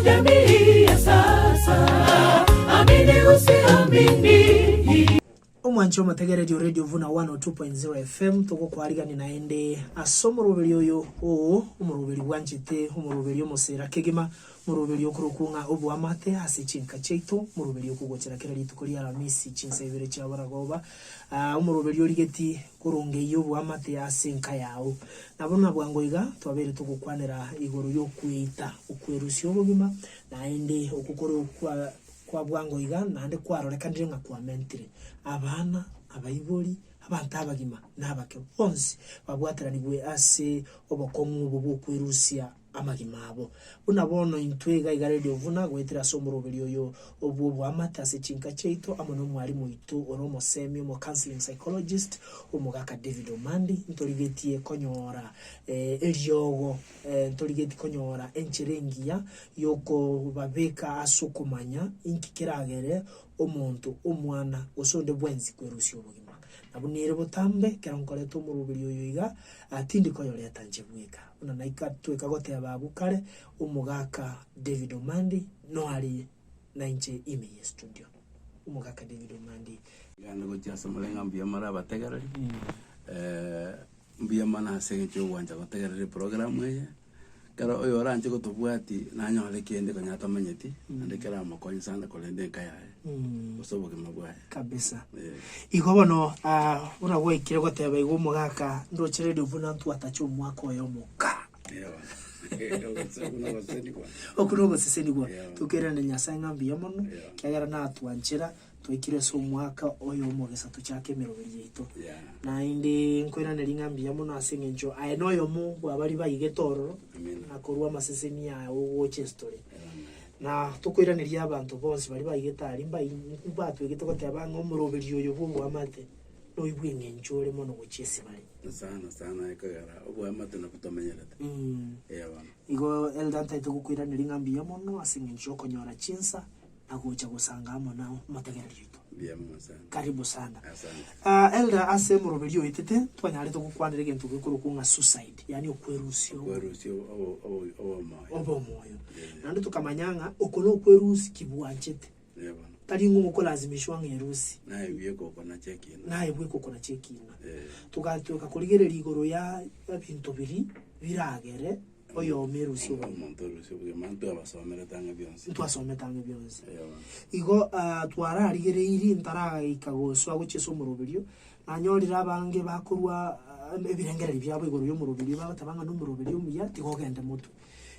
jamii ya sasa. Amini usiamini. Omwanchi omotegereri o Radio Vuna 102.0 FM togokwarigania naende ase omoroberi oyo oo omoroberi bwanchete omoroberi omosera kegima omoroberi okorokwo ng'a oboamate ase chinka chiaito omoroberi okogochera kera rituko ria Aramisi chinsa ibere chia boragoba aa omoroberi origeti korongeyia oboamate ase enka yao. Nabo na bwango iga twabeire togokwanera igoro y'okweita okwerusia obogima naende okwo kore okwa Kwa bwango iga naende kwarorekanire ng'a kwamentire abana, abaibori, abanto abagima, na abake bonsi babwateranigwe ase obokong'u obo bw'okwerusia amagima abo. Buna bono intwe iga iga Radio Vuna goetera ase omoroberi oyo obw'oboamate ase chinka chiaito amo nomwarimu oito ore omosemi omo counseling psychologist omogaka David Omandi ntorigetie konyora eriogo Ntorigetie konyora enchera engiya y'okobabeka ase okomanya inki keragere omonto, omwana, gose onde bwensi kwerusia obogima. Na buna ere botambe, ekero nkoreta omoroberi oyo iga, tindi koyoreta inche bweka. Buna naika tweka goteba abwo kare, omogaka David Omandi noarie nainche ime ye studio. Omogaka David Omandi. Genda gochia ase more ng'a mbuya more abategereri, Mbuya mono ase eng'encho y'ogwancha gotegerera eprogramu eye, ekero oyoranche gotobwati nanyore kende konya atamanyeti, naende keramokonye sana korenda enka yaye, gose obogima bwaye. Kabisa. Eh. Igo bono ah, buna gwaikire goteba igo omogaka ndoche radio buna ntwatacha omwaka oyo omoka. Ewa. Gose buna ogosesenigwa. Okwo nogosesenigwa. Yeah. Tokerane Nyasae ng'a mbuya mono, Yeah. ekiagera natwanchera Twaikire ase omwaka oyomo gesa tochake emeroberi yaito. Naende nkoiraneria ng'a mbuya mono ase engencho aye noyomo bw'abaria baigete ororo na korua amaseseni ao gocha ase tore. Na tokoiraneria abanto bonsi baria baigete aria mbai mbatwegete goteba ng'a omoroberi oyo bw'oboamate noyo bw'engencho ore mono gochia ase bare. Sana sana ekogera oboamate nabwo tomenyerete. Eeh bono. Igo Elder ntaete gokoiraneria ng'a mbuya mono ase engencho yokonyora chinsa na gocha gosanga amo na omotegereri oito. Mbuya mono sana. Karibu sana. Asante. Ah, Elder ase omoroberi oetete twanyarete gokwanera egento gekorokwa ng'a suicide, yaani okwerusia obo- Okwerusia obo- obo- obomoyo. obomoyo. Yeah. Naende tokamanya ng'a oko nokwerusia kibwanchete. Yeah, bono. Tari ng'o okolazimishwa ng'a erusie. Naye bweka okonacha ekina. Naye bweka okonacha ekina. Eh. Togatoka korigereria igoro ya ebinto biria biragere oyomo erusie obogima. Omonto orusie obogima ntwabasomerete ang'e bionsi. Ntwasomete ang'e bionsi. Eeh. Igo twararigereirie ntaragaika gosoa gochia ase omoroberio, nanyorire abange bakorwa ebirengererio biabo igoro y'omoroberio bagoteba ng'a nomoroberio omuya tiga ogende motwe.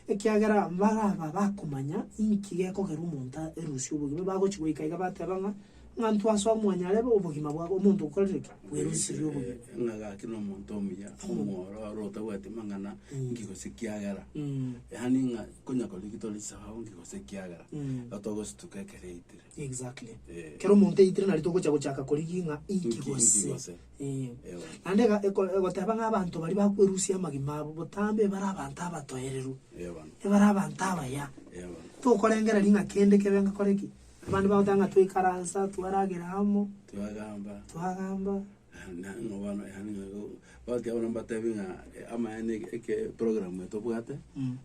Ekiagera mbaraba bakomanya inki gekogera omonto erusie obogima, bagochia goika iga bateba ng'a Ng'a ntwasoa mwanyarebe obogima bwabo, omonto okorire ki? Bwerusirie obogima. Ng'a gaki nomonto omuya, omwororo, otabwati mang'ana, nki gose kiagera. Yaani ng'a konya korigia tore chisababu nki gose kiagera, igo togosituka ekero eitire. Exactly. Eh. Kero omonto eitire nario togocha gochaka korigia ng'a inki Inki- inki gose. gose. Eh. Eeh. Naende ega eko egoteba ng'a abanto baria bakwerusia amagima abo botambe bare abanto abatoereru, Eeh bono. ebare abanto abaya. Eeh bono. Tokorengereria ng'a kende kebe ngakore ki? Abande bagoteba ng'a twaikaransa, twaragera amo, Twagamba. twagamba. Na ng'a bono yaani ng'a go- bagotiga bono mbatebi ng'a amaene eke program eye tobwate,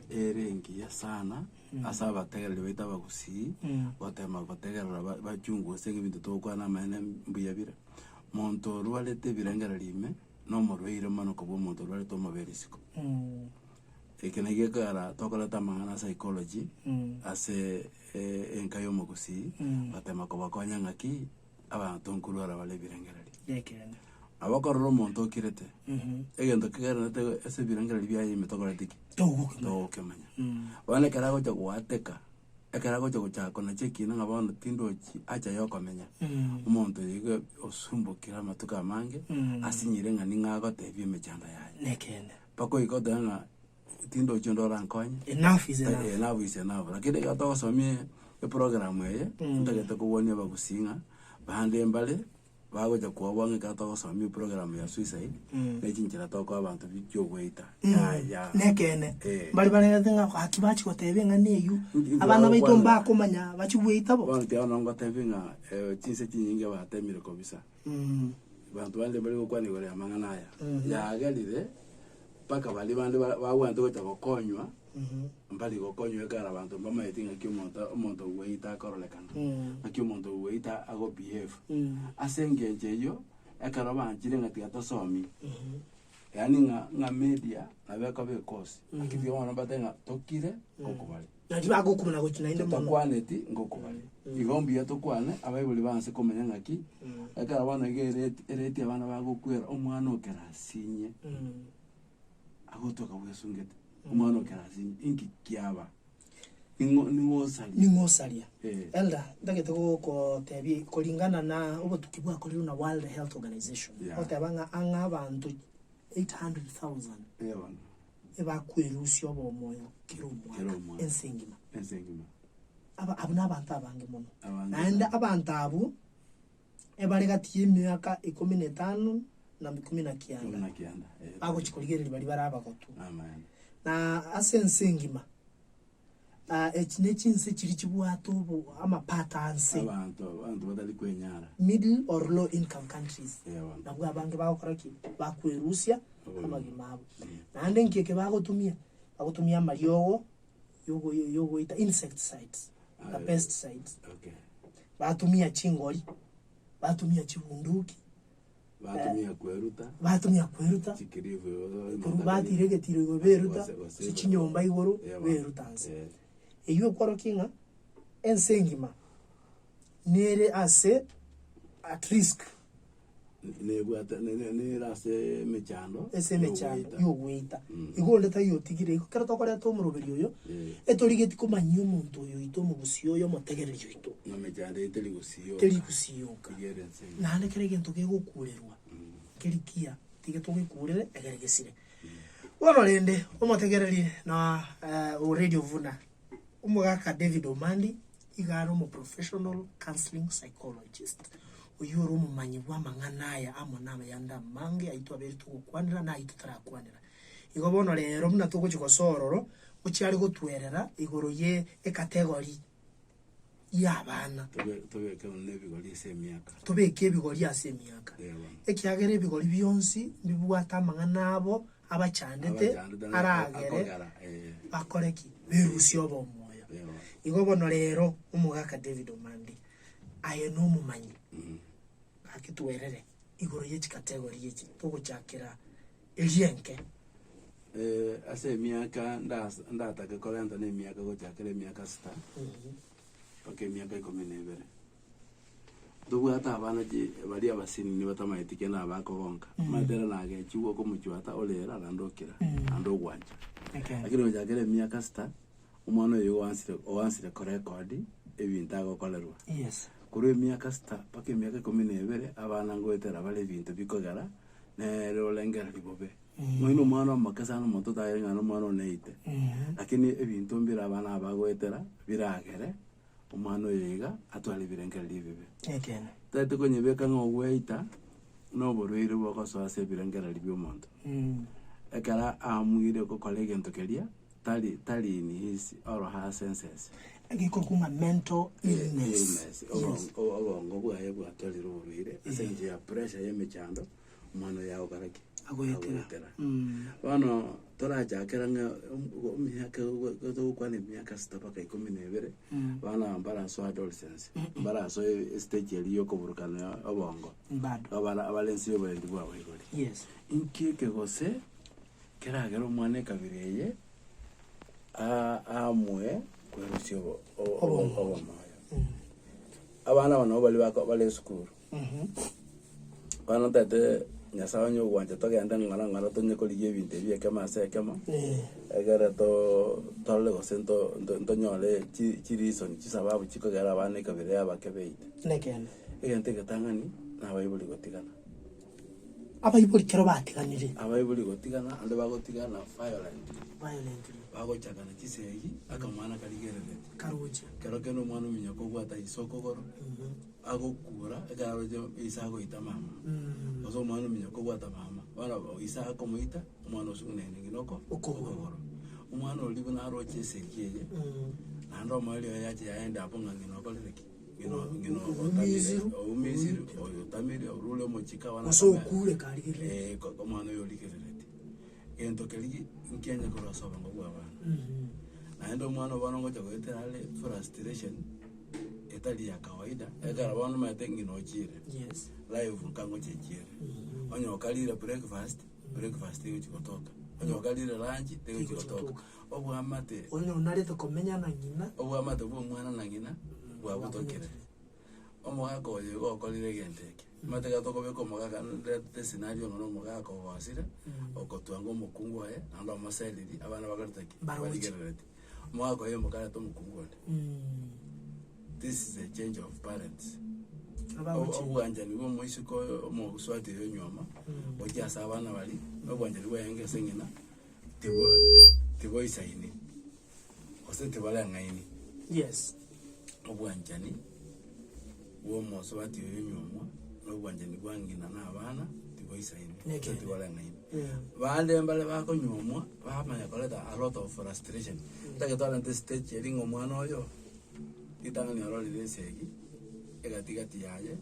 ere engiya sana, ase abategereri baito abagusii, gotema gotegerera ba- bachunguse ng'a ebinto togokwana amaene mbuya bire. Monto orwarete ebirengererio ime, na omorwaire mono kobua omonto orwarete omobere isiko. Eke nakio gekogera tokoreta amang'ana a psychology, ase enka y'omogusii, batema kobakonya ng'aki abanto nkorwara bare ebirengererio. Nekeene. Nabo okorora omonto okirete, egento kegerenete ase ebirengererio biaye ime tokoreti ki? Togokemanya. Togokemanya. Bono ekero agocha goateka, ekero agocha gochaka konacha ekina ng'a bono tindochi hacha ya okomenya, omonto oyo iga osumbokire amatuko amange, asinyire ng'a ning'o agotebia emechando yaye. Nekeene. Mpaka oike otebe ng'a tindochi onde orankonye. Enough is enough. Eh, enough is enough. Lakini ekero togosomia eprogram eye, ntagete kobwania abagusii ng'a bande mbare bagocha koabwa ng'a ekero togosomia eprogram ya suicide, ne chinchera tokoa abanto bi chiogoita. Yaya. Nekeene. Eh. Mbare barerete ng'a gaki bachia goteba eng'ana eywo, Inki abana baito bagokwana? mbakomanya bachia goita bo. Bono tiga bono ngotebie ng'a chinse chinyinge batemire kobisa. Abanto bande mbari gokwana igoro y'amang'ana aya. Yagerire mpaka baria bande bagwenerete gocha gokonywa. Mbari gokonywa ekero abanto mbamaeti ng'aki omonto omonto ogweita akororekana, ng'aki omonto ogweita ago behave. Ase engencho eyio, ekero banchire ng'a tiga tosomi, yaani ng'a ng'a media nabo ekoba ekosi, lakini tiga bono mbatebe ng'a tokire ngokobare. Nari bagokuma gochia naende mono. Totokwaneti ngokobare. Igo mbuya tokwane, abaibori banse komanya ng'aki, ekero bono iga ereti ereti abana bagokwera omwana okerasinye. Agotoka bwesungete, omwana o kerasini, inki kiaba? Ning'o ning'o osaria? Ning'o osaria? Eh. Elder, ntagete gogotebia koringana na obotuki bwakorirwe na World Health Organization, Yeah. goteba ng'a ang'e abanto 800,000 Eh, bono, ebakwerusia obomoyo kera Kera omwaka omwaka. ense engima. ense engima. Aba abwo na abanto abange mono. Abange Naende sana. abanto abwo ebare gati y'emiaka ikomi na etano na ikomi na kianda, Ikomi na kianda, eh. bagochia korigereria baria bare abagotu. Amen. Na ase ense engima, ah, echi ne chinse chiria chibwate obo amapato anse, Abanto abanto batari kwenyara. middle or low income countries, Eh, bono. nabwo abange bagokora ki? Bakwerusia Obogima. amagima abo. Naende nki eke bagotumia? Bagotumia amariogo yogo yogoita insecticides na Ah, pesticides. Okay. Batumia chingori, batumia chibunduki, Batumia kweruta. batumia kweruta, Chikiribu korwa batira egetiro igoro beruta, gose chinyomba igoro beruta nse. Eyio ekworokia ng'a ense engima nere ase at risk. Nebwate nere ase emechando Ase emechando yogoita. Igo onde taiyo otigire igo ekero tokoreta omoroberi oyo, Eh. etorigeti komanyia omonto oyo oito omogusii oyo omotegereri oito. Ng'a emechando eye teri gosiyoka. Teri gosiyoka. Iga ere ense engima. Naende kera egento kegokurerwa, nkeri kiya, tiga togekurere egere gesire. Bono rende omotegereri na o Radio Vuna, omogaka David Omandi, Iga are omoprofessional counselling psychologist, oyio ore omomanyi bw'amang'ana aya amo namayande amange ayio twabeire togokwanera na ayio totarakwanera. Igo bono rero buna togochia gosoa ororo, gochia are gotwerera igoro ye ecategory y'abana. Tobe tobeke buna ebigori ase emiaka. Tobeke ebigori ase emiaka. Eh, bono. Ekiagera ebigori bionsi mbibwate amang'ana abo abachandete Abachandete na aragere akogera, eh. bakore ki? Berusie obomoyo. Eh, bono. Igo bono rero omogaka David Omande, aye nomomanyi, gaki twerere igoro ye chikategori echi togochakera eria enke. Eh, ase emiaka ndas- ndatake korenta na emiaka gochakera emiaka sita mpaka emiaka ikomi na ebere. Ntobwate abana chi baria abasinini batamaeti kende nabo bakogonka, omanyete ere nagechigwa okomochwata orera naende okira, naende ogwancha. Lakini gochakera emiaka sita, omwana oyo oansire oansire korekodi ebinto agokorerwa. Yes. Korwa emiaka sita mpaka emiaka ikomi na ebere, abana ngoetera bare ebinto bikogera, nere orengereria bobe. Nonya omwana omoke sana omonto otagere ng'a nomwana one neite, lakini ebinto mbire abana aba bagoetera biragere. Omwana oyo iga atware ebirengererio ebibe. Ekeene. Tari konyebeka ng'a ogweita noborwaire bogosoa ase ebirengererio bi'omonto. Ekero aamuire gokora egento keria, tari tari in his or her senses. Egekorokwa ng'a mental illness. Illness. Yes. Obongo obongo bwaye bwatwarire oborwaire ase eng'encho ya pressure ya emechando, omwana oyo agokora ki? Agoetera. Bono torachakera ng'a emiaka togokwana emiaka sita mpaka ikomi na ebere, abana aba mbarasoe adolescence, mbarasoe estage eria ya okoburukana obongo, Bado. abara abare ense ya oborendi bwa abaibori. Yes. Inki eke gose keragere omwana ekabira eye aa- aamue kwerusia obo- obo- Obomoyo. obomoyo. Abana aba nabo baria bako bare esukuru. Bono ntagete Nyasae onye ogwancha togende ng'ora ng'ora tonye korigia ebinto ebi ekemo ase ekemo, egere too torore gose nto nto ntonyore chi chireason chisababu chikogera abana ekabira ya abake beite. Nekeene. Egento egetang'ani, na abaibori gotigana. Abaibori kero batiganire. Abaibori gotigana, ande bagotigana violently. Violently. Bagochakana chisegi, akamwana karigerereti. Karoche. Kero kende omwana ominyoka obwata ise okogoro. Agokura, ekero aroche ise agoita mama, gose omwana ominyoka kobwata mama, bono ise akomoita, omwana osung'unene ng'ina oko Okogoro. okogoro. Omwana oria buna aroche esegi eye, naende omoerio oye yacha yaenda abwo ng'a ng'ina okorire ki? Ng'ina ng'ina otamire, Oumisirwe. oumisirwe, oyo otamire, orure omochika abana Gose akame- okure karigerereti. Eh, ko omwana oyo origerereti. Gento keria nkianya korwa ase obongo bwa abana. Naende omwana bono ngocha goetera are frustration etari ya kawaida, ekero bono omanyete ng'ina ochire, Yes. life nka ngocha echiere. Onye okarire breakfast, breakfast egochi gotoka, onye okarire lunch, tegochi Tegochi gotoka. gotoka. Obwamate Onye onarete komenya na ng'ina, obwamate bwa omwana na ng'ina bwabutokire. Omogaka oyo igo okorire egento eke, omanyete ekero tokobeka omogaka ndetete escenario ng'a na omogaka ogosire, okotwanga omokungu oye, naende omoseriri, abana bakorete ki? Baroche. Barigerereti. Omogaka oyo omokarete omokungu onde. This is a change of parents. Ekero bagochia. Obwanchani bwa omoiseke oyo omosubati oyo onyuoma, gochia ase abana baria, na obwanchani bwaye ase ng'ina, tibo tiboisaini, gose tibareng'aini. Yes. Obwanchani bwa omosubati oyo onyuomwa, na obwanchani bwa ng'ina na abana, tiboisaini, gose Nekeene. tibareng'aini. Yeah. Bande mbare bakonyuomwa, bamanya koreta a lot of frustration, ekero twarente stage eria ng'a omwana oyo, ritang'ani ororire esegi, egati gati yaye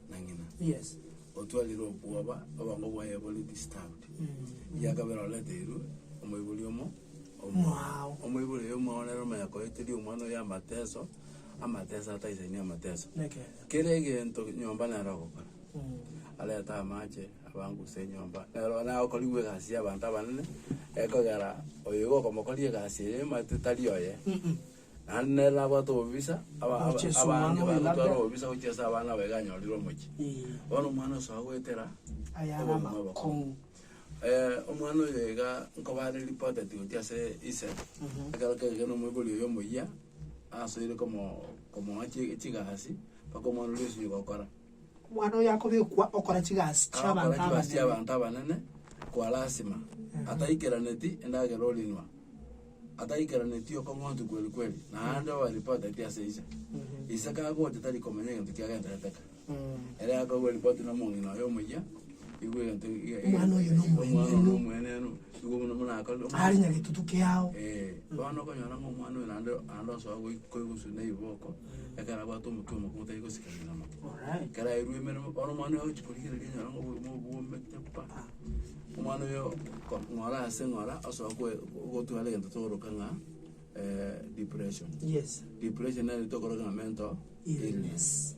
na ng'ina. Yes. Otwarire obwoba, obongo bwaye bore disturbed. Egiakabere oreteirwe omoibori omo Omwao. Omoibori oyo omwao nere omanya koeteria omwana oyo amateso, amateso ataisaini amateso. Nekeene. Kera egento nyomba nere ogokora. Arete amache, abanguse enyomba, nero nagokorigwa egasi ya abanto abanene, ekogera oyo igo okomokoria egasi eye omanyete tari oye. Naende nere nabwate obobisa, aba- aba- Gochia ase abange omwana oyo bagotwara labda. obobisa gochia ase abana aba iga anyorire omochie. Eh. Bono omwana osoa goetera, Ayare obogima obokong'u. amakong'u. Omwana oyo iga nkoba are reported gochia ase ise, ekero kegeke na omoibori oyo omoyia, asoire komo komoa chi chigasi, mpaka omwana oria osinye gokora. Omwana oyo akobekwa okora chigasi Agokora chi'abanto chigasi abanene. chi'abanto abanene kwa lasima, ataikeraneti endagera orinwa, ataikeraneti okong'ontwa kweri kweri, naende oba reported ase ise. Ise kagocha tari komanya egento kiagenderete ka. Ere akagwa ripoti na omong'ina oye omoyia, igwe egento Omwana oyo omwana oyo nomoenenu. nomoenenu, igo buna buna akore Are nyagetutu kiao. Eh, bono okonyora ng'a omwana oyo naende naende osoa goi- koiguswa na ebiboko, ekero abwate omotwe omokong'u tari gosika ng'ina moke. Alright. Ekero aerwe emeremo, bono omwana oyo agochi korigereria onyora ng'a obogima obo bwomete pa. Omwana oyo ko- ng'ora ase ng'ora osoa koe gotwara egento tokoroka ng'a depression. Yes. Depression nere tokoroka ng'a mental illness. Illness.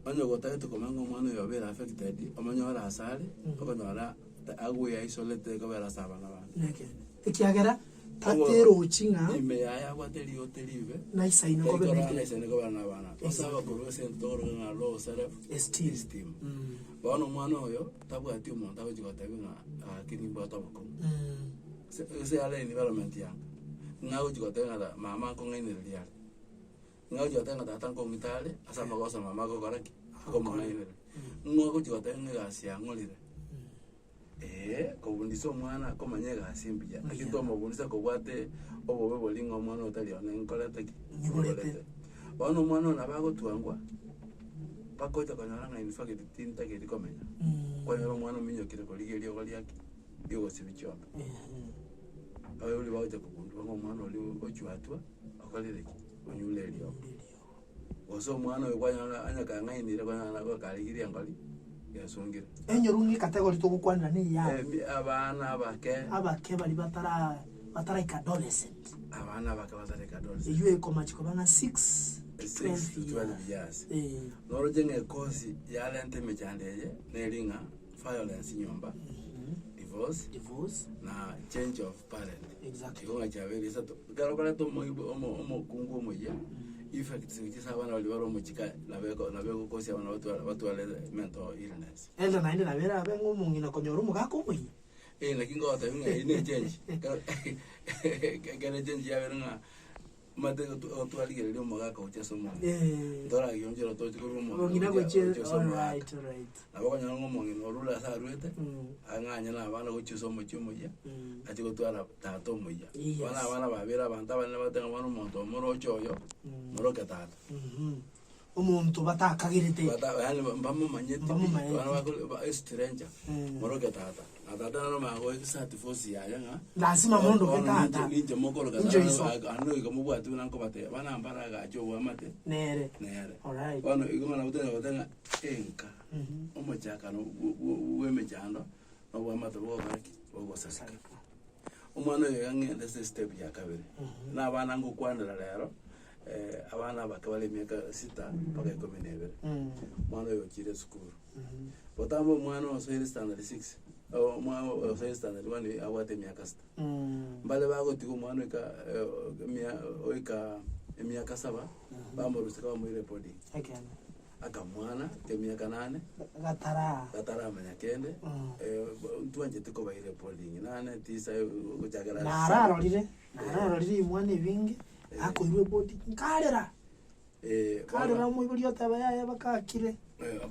Onye gotagete komanya ng'a omwana oyo obeire affected, omonyore ase are, okonyora ta- agwe isolate kobera ase abana bande. Nekeene. Ekiagera taterochi ng'a Ime yaye abwate riote ribe, naisaine kobe taikora neke. naisaine kobera na abana. Ase abakorwa ase egento tokoroka ng'a low self Esteem. esteem. Bono omwana oyo, tabwati omonto agochi gotebia ng'a gaki nimbwate obokong'u. Ase ase are environment yanga, ng'a agochi goteba ng'a mama nkong'ainereria are. Ng'a agochi goteba ng'a tata nkong'ita are, ase amagoso mama agokora ki? Akomong'ainereria. Ng'o agochi goteba ng'a egasi yang'orire, eh, kobundisa omwana akomanya egasi mbuya, lakini twamobundisa kobwate obobe boria ng'a omwana oyo tari one nkorete ki? Nyiborete. Bono omwana oyo nabo agotwangwa, mpaka ocha konyora ng'a in fact tintageti komenya. Kwanyora omwana ominyokire korigia eriogo riake. ri'ogosibia chiombe. Abaibori bagocha kogundua ng'a omwana oria ochwatwa okorire ki? Onyure eriogo. Gose omwana oyo kwanyora onye kang'ainire kwanyora nabo karigirie engori gesungire. Enyoru ng'a ekategori togokwanera ne eyabo. Emi abana abake. Abake baria batara bataraika adolescent. Abana abake bataraika adolescent. Eywo ekomachi koba ng'a 6 to 6 to 12 12 years. years. Eh. Noroche ng'a ekosi yarenta emechando eye neri ng'a violence nyomba, divorce, Divorce. na change of parent. Exactly. Igo ng'a chiabeire isato. Ekero okoreta omoibo omo omokungu omoyia, effects gochia ase abana baria bare omochika nabo eko nabo egokosia abana batware batware mental illness. Elder naende nabo erabe ng'a omong'ina konyora omogaka omoyia. Eh naki ngogotebia ng'a eyio ne echange. Ekero ekero echange yabeire ng'a Omanyete otwarigereria omogaka gochia ase omong'ina. Eh. Ntoragionchera toche korwa omong'ina Omong'ina gochia gochia gochia ase omogaka. alright, alright. Nabo okonyora ng'a omong'ina orure ase arwete, Mm. ang'anye na abana gochia ase omochie omoyia, Mm. achie gotwara tata omoyia. Yes. Bono abana babeire abanto abanene bateba ng'a bono omonto oyo moroche oyo, Mm. moroke tata. Mhm. Omonto batakagerete. Bata yaani mbamomanyeti pi, Mbamomanyeti. bono bakore ba estranger, Mm. moroke tata. Na tata nere omanye goika ase force yaye ng'a Lazima mondoke bono tata. ninche ninche mokoroka Inche iso. tata ande goika mobwati buna nkobatebia bana mbare agache oboamate Nere. nere. Alright. Bono igo bono nabo tonyara goteba ng'a enka Mhm. omochakano bwe emechando na oboamate bogokora ki? Bogosareka. Omwana oyo iga ng'ende ase estep ya kabere. Na abana ngokwanera rero, abana abake bare emiaka sita mpaka ikomi na ebere. Omwana oyo ochire esukuru. Botambe omwana osoire standard six, omwana osoire standard one abwate emiaka sita. Mbare bagotiga omwana oika emia oika emiaka saba, bamorusia bamoira eboarding. Ekeene. Akamwana k'emiaka nane, Gataraa. gataramanya kende, ntwanchete kobaira eboarding nane tisa gochakera Nararorire, nararorire ebimwana ebinge, akoirwa eboarding, nkarera, nkarera omoibori oteba yaya bakakire,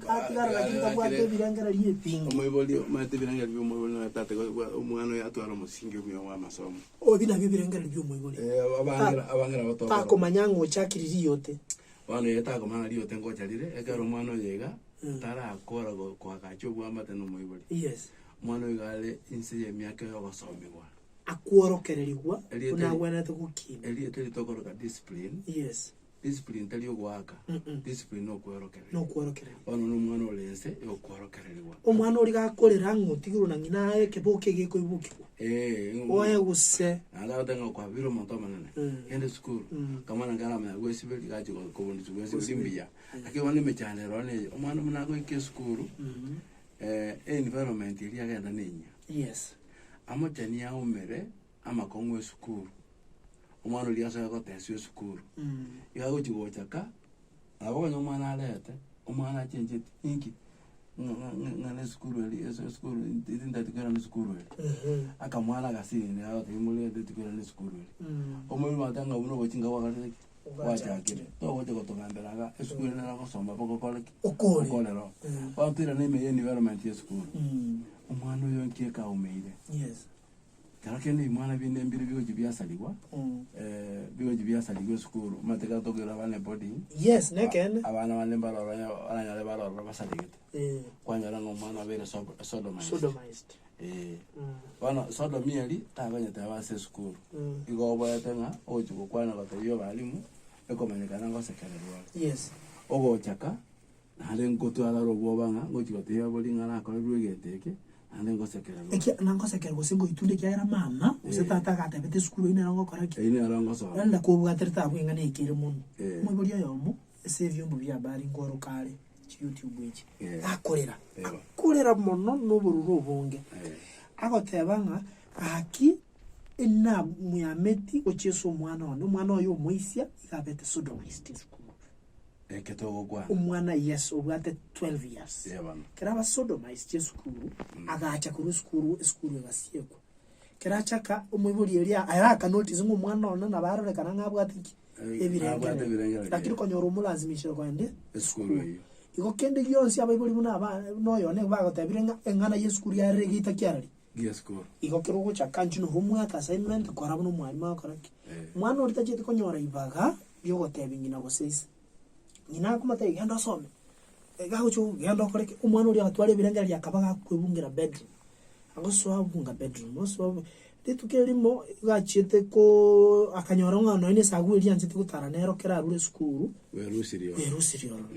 katigara lakini kabwate ebirengererio ebinge. Omoibori omanyete ebirengererio bia omoibori nonya tata omwana oyo atware omosingi omuya bwa amasomo. Obi nabio ebirengererio bia omoibori. Abangera abangera batokora. Takomanya ng'a ochakire riyote. Bono ere takomanya riote ngocha rire, ekero omwana oyo iga tarakora koagacha obwamate nomoibori. Yes. Omwana oyo iga are inse y'emiaka y'ogosomigwa. Akworokererigwa Erieta buna eri- agwenerete gokina. Erieta eri tokoroka discipline, Yes. discipline tari ogoaka, Mm-mm. discipline nokworokereria. Nokworokereria. Bono na omwana ore inse yokworokererigwa. Omwana oria gakorera ng'a otigirwe na ng'ina aye ekeboko egekoibokigwa. Eh, Oe gose. Naende agoteba ng'a kwabire omonto omonene, genda esukuru. Akamwana nkaramanya gwesiberi, gachia kobunduswa gwesiberi mbuya. Lakini bono emechando ere ororo neye, omwana buna agoika esukuru, environment eria agenda nenyia. Yes. Amochani aumere amakong'u esukuru, omwana oria asoe goteswa esukuru. Iga agochi gocha ka, nabo onye omwana arete, omwana achencheti inki? Ng'a ng'a esukuru eri ase esukuru tintageti koirana esukuru eri. Akamwana agasirire agotebia more ntageti koirana esukuru eri. Omoibori agateba ng'a buna obochinga gwakorire ki? Gwachakire. Togocha gotogambera iga, esukuru ere nere ogosoma mpaka okore ki? Okore. Okore roho. Bono toirane ime ya environment ya esukuru, omwana oyo nki ekaumeire? Yes. Kero kende ebimwana binde mbire bigochia biasarigwa, bigochia biasarigwa esukuru, omanyete ekero tokoira abana eboarding, Yes, nekeene. abana bande mbaroro onye oranyore baroro basarigete, Eh, kwanyora ng'a omwana obeire sob- sodomized. sodomized. Eh. Mm. Bono sodomy eria takonyete abe ase esukuru, Mm. igo oboete ng'a ogochia gokwana gotebia abalimu, ekomanyekana ngosekererwa ore. Yes. Ogochaka, Naende ngotwara ore obwoba ng'a ngochia gotebia boria ng'a nakorerwe egento eke, naende ngosekererwe. Ekia nangosekererwa gose ngoitunda ekiagera mama gose Eh. tata agatebete esukuru eyio nero ngokora ki? Eyio nero ngosoma. Yaani ndakobwaterete abwo eng'ana eke ere mono. Eh. Omoibori oyomo ase ebiombo bia habari nkoroka are chiyoutube echi, Eh. gakorera, Eba. akorera mono na obororo obonge. Eh. Agoteba ng'a gaki enamwameti gochia ase omwana one, omwana oye omoisia iga abete sodomized esukuru. Eke togokwana. Omwana Yeso obwate 12 years. Ee bono. Ekero aba sodomized esukuru, agacha korwa esukuru, esukuru egasiekwa. Ekero achaka, omoibori eria ere aka notice ng'a omwana one nabo arorekana ng'a abwate ki? Eh, Ebirengererio. abwate ebirengererio. Lakini konyora omolasimishire kogenda Esukuru eyio. Igo kende gionsi abaibori buna aba buna oyo one bagotebire ng'a eng'ana ya esukuru yarire geita kiarari. Gi'esukuru. Igo kero ogochaka inche na homework assignment kora buna omwalimu agokora ki. Eh. Omwana oria tachieti konyora ibaga riogotebia ng'ina gose ise. Ng'ina akomotebia genda osome, gagochia genda okore ki, omwana oria agatwara ebirengererio akaba gakwebungera bedroom, agosoa obunga bedroom, osoa obu rituko erimo igo achiete koooo akanyora ng'a nonye na esagu eria anchete gotara nero kero arure esukuru, Bwerusirie ororo. bwerusirie ororo.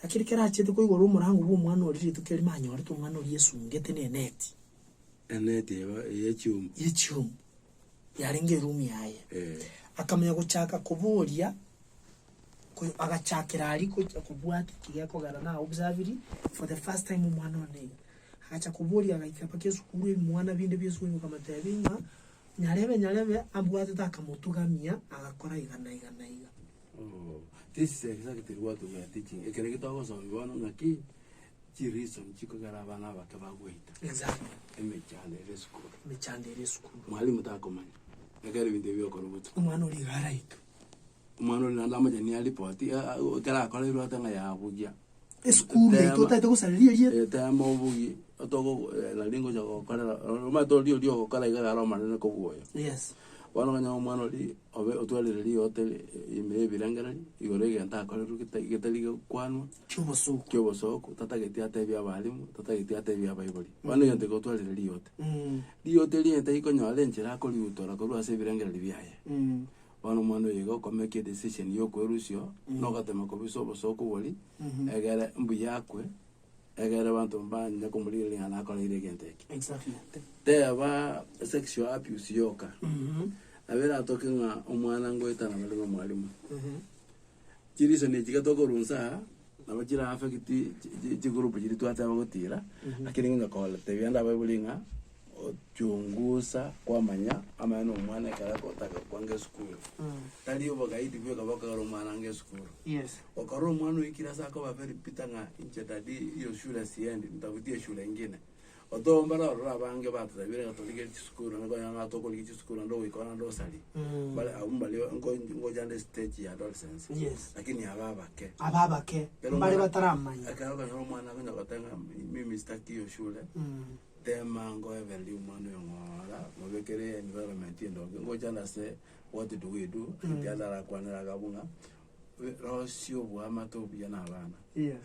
Lakini kero achiete koigora omorango bwa omwana oria rituko erimo anyorete omwana oria esungete na eneti. Eneti eba ye chiumbu. Ye chiumbu. Yarenge eroom yaye. Eh. Akamanya gochaka koboria, ko- agachakera aria gocha kobwata eki gekogera na observiri for the first time omwana one iga. Agacha koboria agaika mpaka esukuru ebimwana binde bia esukuru bikamotebia ng'a nyarebe nyarebe abwatete akamotugamia agakora iga na iga na iga. Oh, this is exactly what we are teaching. Ekero ekio togosomia bono ng'aki chireason chikogera abana abake bagoita Exactly. emechando ere esukuru. Emechando ere esukuru. Mwalimu takomanya ekero ebinto ebi bigokorwa botuko. Omwana oria iga araitwe. Omwana oria naende amochani aripoti ekero akoreirwe ate ng'a yabugia. Esukuru yaito Tema- otagete gosareria erieta. Eh, tema obugie otogo nari ngocha gokorera omanyete oria oria ogokora iga iga are omonene kobua oyo. Yes. Bono onye omwana oria obe otwarire rigote ime y'ebirengererio, igoro egento akorerwe geta getari gokwanwa, Ki'obosoku. ki'obosoku, tatageti atebie abalimu, tatageti atebie abaibori. Bono egento eke otwarire rigote. Rigote riaye tarikonyora enchera akoriutora korwa ase ebirengererio biaye. Bono omwana oyo iga okomake edecision ya okwerusio, na ogatema kobisa obosoku boria, egere mbuya akwe. Egere abanto mbanyare komorigereria ng'a nakoreire egento eke. Exactly. Teba sexual abuse yoka. Nabo eratoke ng'a omwana ngoetana bare na omwalimu. Chireason echi iga tokorunsa aa, nabo chira affect chi- chi- chigroup chiria twateba gotira, lakini ng'a koretebia ande abaibori ng'a ochungusa kwamanya amang'ana na omwana ekero agotaka kwanga esukuru. Tari obogaidi bweka bokogera omwana ange esukuru. Yes. Okorora omwana oikire ase akoba very bitter ng'a inche daddy hiyo shule siendi nitafutie shule ingine. Otoomba rororo abange batotebire ng'a torigerie chisukuru naende konya ng'a tokorigia chisukuru naende ogoika naende osarie. Mbare abwo mbare nko ngocha nde stage ya adolescence. Yes. Lakini aba abake. Aba abake Ekero mbare omwana- bataramanya. Ekero okonyora omwana akonya goteba ng'a mimi sitaki hiyo shule, tema ngoebererie omwana oyo ng'ora, mobekere environment endonge. Ngocha nde ase what do we do, ekiagera arakwanere agabwo ng'a rosia oboamate obuya na abana. Yes.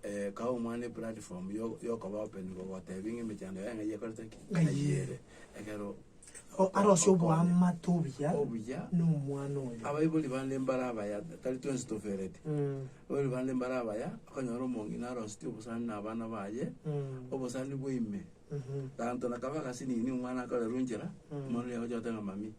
Eh, kae omwana eplatform yo- yokoba open gogotebia ng'a emechando yaye ng'ai ekorete ki? Ng'ai Ng'ai ere. ere. Ekero O- arosie okonye. oboamate obuya Obuya. na omwana oyo. Abaibori bande mbare abaya, tari twensi tofereti. Abaibori bande mbare abaya, okonyora omong'ina arosetie obosani na abana baye, obosani bwa ime. Tanto na kaba agasinini omwana akorerwa nchera, omwana oria agocha goteba ng'a mami,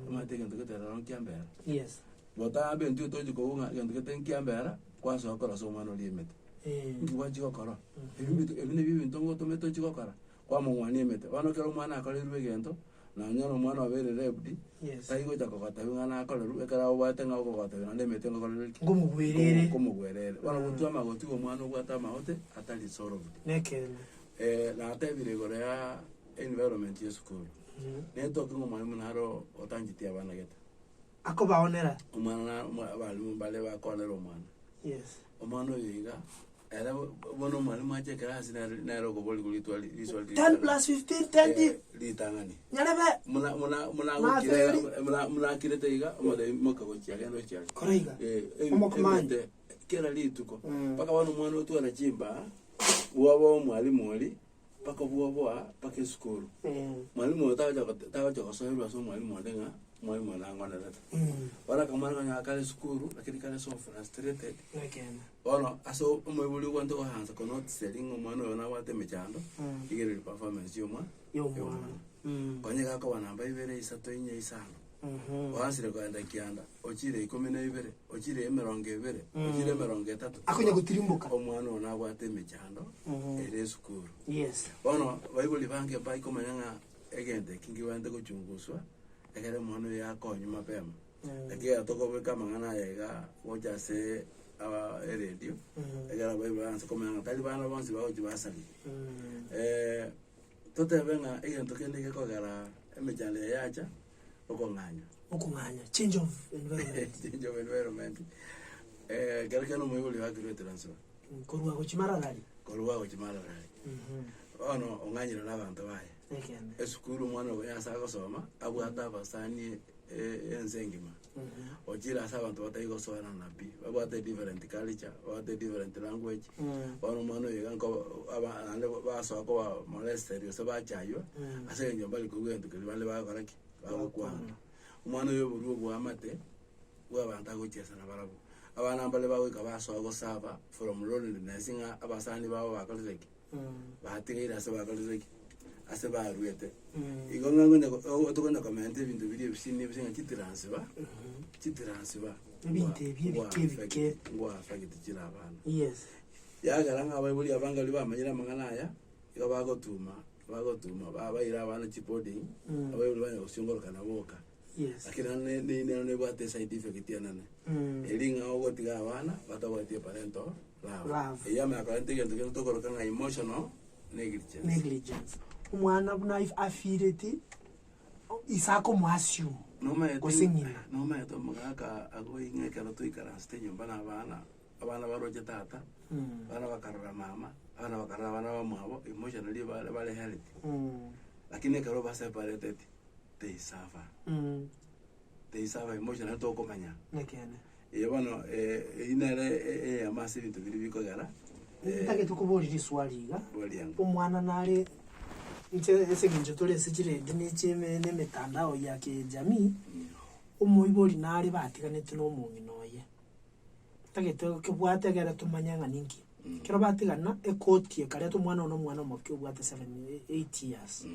omanyete egento gete rero nkiambera. Yes. Botambe intwe tochi kobua ng'a egento gete nkiambera, kwasoa korosia omwana oria emete. Inki gwachia gokora? Ebi mbito ebi nabio ebinto ngotomete ochie gokora, kwamong'wania emete. Bono ekero omwana akoreirwe egento, nonye na omwana obeire raped, Yes. tari gocha kogotebia ng'a nakorerwe, ekero obwate ng'a okogotebia naende emete ngokorere ki? Ngomogwerere. Nkomogwerere. Bono gotwa amagoti iga omwana obwate amaote atari solved. Nekeene. Natebire igoro ya environment ya esukuru, netoke ng'a omwalimu naro otancheti abana gete. Akobaonera. Omwana na omwa- abalimu mbare bakoonera omwana. Yes. Omwana oyo iga, ere bo- bono omwalimu ache ekerasi nere nere okoborigwa ritwa ri- riswali 10 plus 15 20. Eh, ritang'ani. Nyarebe. Muna muna Maferi. munagokire muna munakirete iga omotebi moka gochia genda ochia aria. Kora iga. Eh, ebi- Omokomani. ebinte kera rituko. Mm. Mpaka bono omwana otwara chimbaa, bwoba omwalimu oria, mpaka bwoboa mpaka esukuru. Mwalimu oyo tagocha gote- tagocha gosoerwa ase omwalimu onde ng'a omwalimu oyo nang'onerete. Bono akamwana konya kare esukuru, lakini kare so frustrated, Nekeene. bono ase omoibori obwate goansa konotiseria ng'a omwana oyo nabwate emechando, rigereria performance ya omwa- Ya ya omwana. omwana. Konya iga akoba namba ibere, isato, inye, isano, oansire kogenda kianda, ochire ikomi na ibere, ochire emerongo ebere, ochire emerongo etato. Akonya gotirimboka. Omwana oyo nabwate emechando ere esukuru. Yes. Bono baibori bange mbaikomanya ng'a egento eki nkebwenerete gochunguswa, ekere omwana oyo akonywe mapema. Lakini tokobeka amang'ana aya iga gocha ase aba eredio, ekero abaibori baanse komanya ng'a tari bana bonsi bagochi basaria. Totebe ng'a egento kende gekogera emechando eye yacha, okong'anya. Okong'anya, change of environment. Change of environment. Eh, kero kende omoibori oakirwe etransfer. Korwa gochia mararari. Korwa gochia mararari. Bono ong'anyire na abanto baye. Ekeene. Esukuru omwana oyo ase agosoma, abwate abasani ense engima. Ochire ase abanto batari gosoerana pi, babwate different culture, babwate different language. Bono omwana oyo iga nko aba naende basoa koba molested gose bachaywa, ase eng'encho mbari korwa egento keria bande bagokora ki? Bagokwana. Omwana oyo oborwa oboamate, bwa abanto agochiesa nabarabwo. Abana mbare bagoika basoa gosaba from loneliness ng'a abasani babo bakorire ki? Batigaire ase bakorire ki? Ase baruete. Igo ng'a ngonya go- tokonya komenta ebinto biria ebisini ebise ng'a chitransiba, chitransiba Ebinto ebi ebike ebike. ngwa affect chire abana. Yes. Yagera ng'a abaibori abange baria bamanyire amang'ana aya, igo bagotuma, bagotuma babaira abana chiboarding, abaibori banya gosiongorokana boka. Yes. Lakini naende ne- ne- nero nebwate eside effect enene. Eri ng'a ogotiga abana batabwati eparental love. Love. Eyio amanya korenta egento kende tokoroka ng'a emotional negligence. Negligence. Omwana buna if afeeleti, ise akomoassume Nomaete gose ng'ina. Nomaete omogaka agoing'a ekero toikaransete nyomba na abana, abana baroche tata, abana bakarora mama, abana bakarora abana bamwabo, emotionally bare bare healthy. Lakini ekero baseparateti, they suffer. They suffer emotionally tokomanya. Nekeene. Eye bono eh, eyio nere e- eyemo ase ebinto biria bikogera eh, Ntagete koboria riswali iga, boria ng'o. omwana nare inche ase eng'encho tore ase chiredio ne chieme na emetandao ya kijamii, omoibori nare batiganete na omong'ina oye, ntagete kebwate egere tomanye ng'a ninki. Ekero batigana, ekoti ekareta omwana one omwana omoke obwate 7 8 years.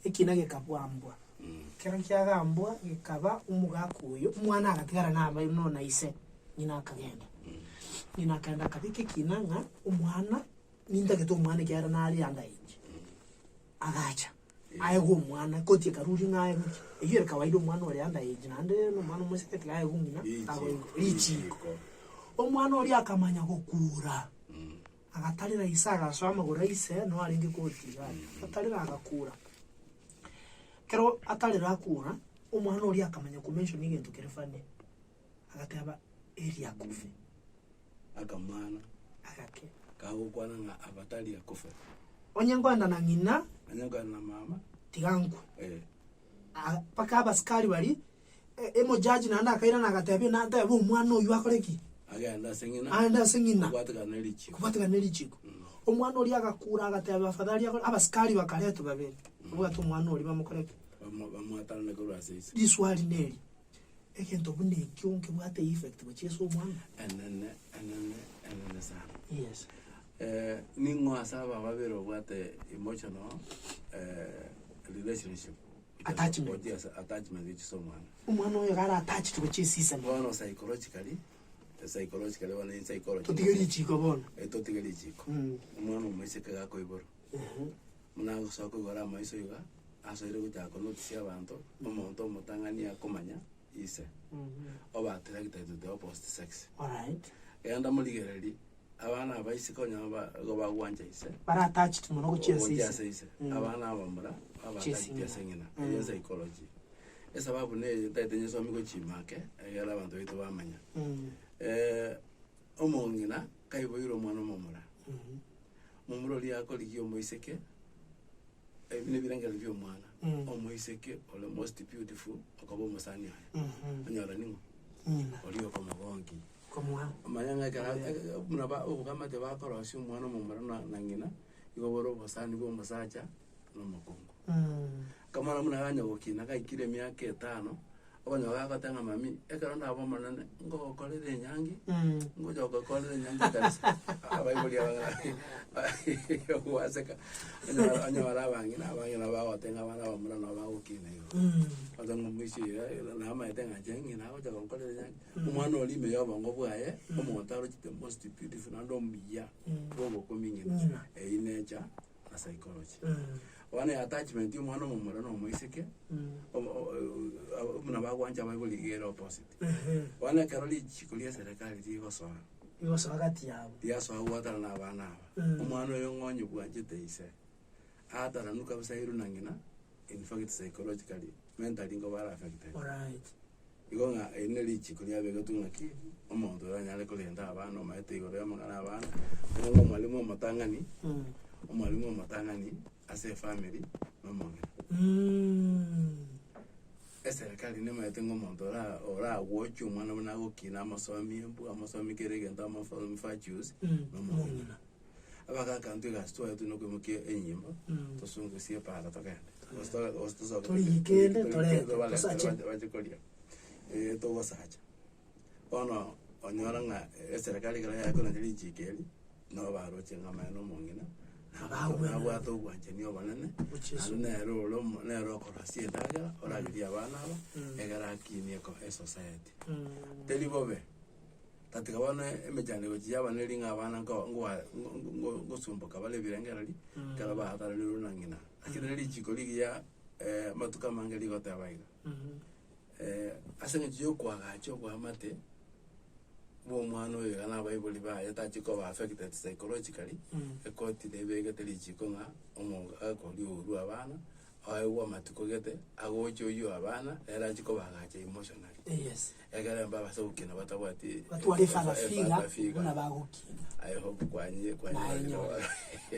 Ekina gekabwambwa. Ekero kiagambwa gekaba omogaka oyo, omwana agatigara na aba no na ise, ng'ina akagenda. Ng'ina akagenda akabeka ekina ng'a omwana, nintagete omwana ekiagera nare under age. Agacha, aegwe omwana, ekoti ekaruria ng'a aegwe ki? Eyio ere kawaida omwana ore under age naende na omwana omoiseke tiga aegwe ng'ina, agoigwa richiko. Omwana oria akamanya gokura. Agatarera ise agasoa amagoro a ise noo arenge koti iga aria. Agatarera agakura. Ekero atarera akura, omwana oria akamanya komention egento kere funny. Agateba Eli akufe. Akamwana Agake. kagokwana ng'a abatari akufe. Onye nkoenda na ng'ina. Onye nkoenda na mama. Tiga nkwe. Eh. Mpaka abasikari baria Emojaji naende akairana agatebia, natebe omwana oyio akore ki? Agende ase ng'ina. Agende ase ng'ina. Kobwatekana ne richiko. Kobwatekana ne richiko. Omwana oria agakura agateba afadhali akore, abasikari bakaretwa babere, babwate omwana oria bamokore ki? Bamwatanane korwa ase ise. Riswali neri, egento buna ekio nkebwate effect gochia ase omwana? Enene, enene, enene sana. Yes. Ning'o ase aba babere obwate emotional relationship? Attachment. Gochia ase attachment gochia ase omwana. Omwana oyo iga are attached gochia esisemi. Bono psychologically, psychologically bono in psychology. Totige richiko bono. Eh, totige richiko. Omwana omoiseke gakoiborwa, buna agosoa koigora amaiso iga, asoire gochaka konotice abanto, omonto omotang'ani akomanya ise, oba attracted to the opposite sex. Alright. Genda morigererie, Abana abaiseke onye igo bagwancha ise, Bare attached mono gochia ase gochia ise. ase ise. Abana abamura baba Gochia attached ase ase ng'ina. ng'ina. Eyio psychology. Esababu neye ntagete nyesomie gochima ake, egere abanto baito bamanya. Omong'ina kaiboire omwana omomura, omomura oria akorigia omoiseke, ebi nebirengererio bia omwana, omoiseke ore most beautiful okoba omosani oye. Onyora ning'o? Ng'ina. Oria okomogonkia. Komoa. Omanye ng'a ekero buna ba obogamate bakorosia omwana omomura na na ng'ina, igo bore obosani bwa omosacha na omokungu. Akamwana buna ganya gokina gaikire emiaka etano, okonyora gagoteba ng'a mami, ekero ndabe omonene, ngogokorera enyangi, ngocha gokorera enyangi ekanisa. Abaibori aba ng'a gwaseka, onyore onyore abang'ina abang'ina bagoteba ng'a abana abamura nabo bagokina igo. Gose ng'a omoisia oyo namaete ng'a inche ng'ina agocha gonkorera enyangi. Omwana oria ime y'obongo bwaye, omonto aroche the most beautiful naende omuya bw'obokomi ng'ina. Ng'ina. Eyio nature na psychology. Bono ya attachment ya omwana omomura na omoiseke, omo- o- o- buna bagwancha abaibori iga ere opposite. Bono ekero richiko ria eserekari rigosoa, Rigosoa gati yabo. riasoa gwatana na abana aba, omwana oyo ng'onye bwanchete ise, ataranu kabisa airwe na ng'ina, in fact psychologically, mentally nigo bare affected. Alright. Igo ng'a eri ne richiko riabegetwe ng'aki, omonto oranyare korenda abana omaete igoro y'amang'ana y'abana, buna ng'a omwalimu omotang'ani, omwalimu omotang'ani ase efamiri na omong'ina. Eserekari nemaete ng'a omonto ora oragwochie omwana buna agokina amosomie mbu amosomie kera egento amosomie virtues, na omong'ina. Abagaka intwe egasi twaetwe nokoimokia enyimbo, tosungusie epaara togende. Gose to- gose tosoke Torigie kende, torigie torete, tobarete, tosache. bache- bache koria. Eh, togosacha. Bono onyora ng'a eserekari ekero yakonacha richiko eri, nabo baroche ng'a amaene omong'ina, Abagwena. nabwate obwanchani obonene, Gochia naende nere ore omo- nere okorosia endagera, oragerie abana aba, egere akinie eko esociety. Teri bobe. Tatiga bono emechando egochia yaba neri ng'a abana nko- nkoa- ngo- ngo- ngosumboka bare ebirengererio, ekero baataranirwe na ng'ina. Lakini rero richiko rigiya amatuko amange rigoteba iga, ase eng'encho ya okoagacha oboamate bwa omwana oyo iga na abaibori baye tachi koba affected psychologically, ekoti nebegete richiko ng'a omogaka oria orwa abana, Aegwe amatuko gete, agoche oyio abana, nere achie kobagacha emotionally. Yes. Ekere mbabase gokina batabwati Batware efather efather figure figure. buna bagokina. I hope kwanye Naye kwanye nyore.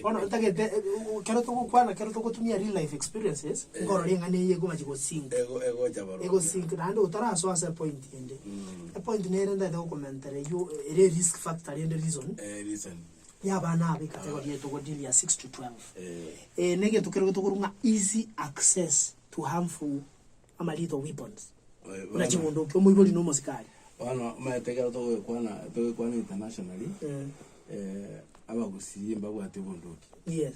Bono ntagete eh, eh, kero togokwana kero togotumia real life experiences nkorora eng'ana eye ekomachi gosink. ego egocha barobia. Egosink naende otarasoa ase epoint ende. Epoint nere ntagete gokomentera eywo ere risk factor rende reason. Eh, reason. Y'abana aba ecategory eye togodeal ya 6 to 12. Eh. Eye negento kerogo tokorwa ng'a easy access to harmful ama lethal weapons. Oye, Buna bono- chibunduki, omoibori na omosikari. Bono omanyete ekero togokwana togokwana internationally Eh. Eh, abagusii mbabwate obondoki. Yes.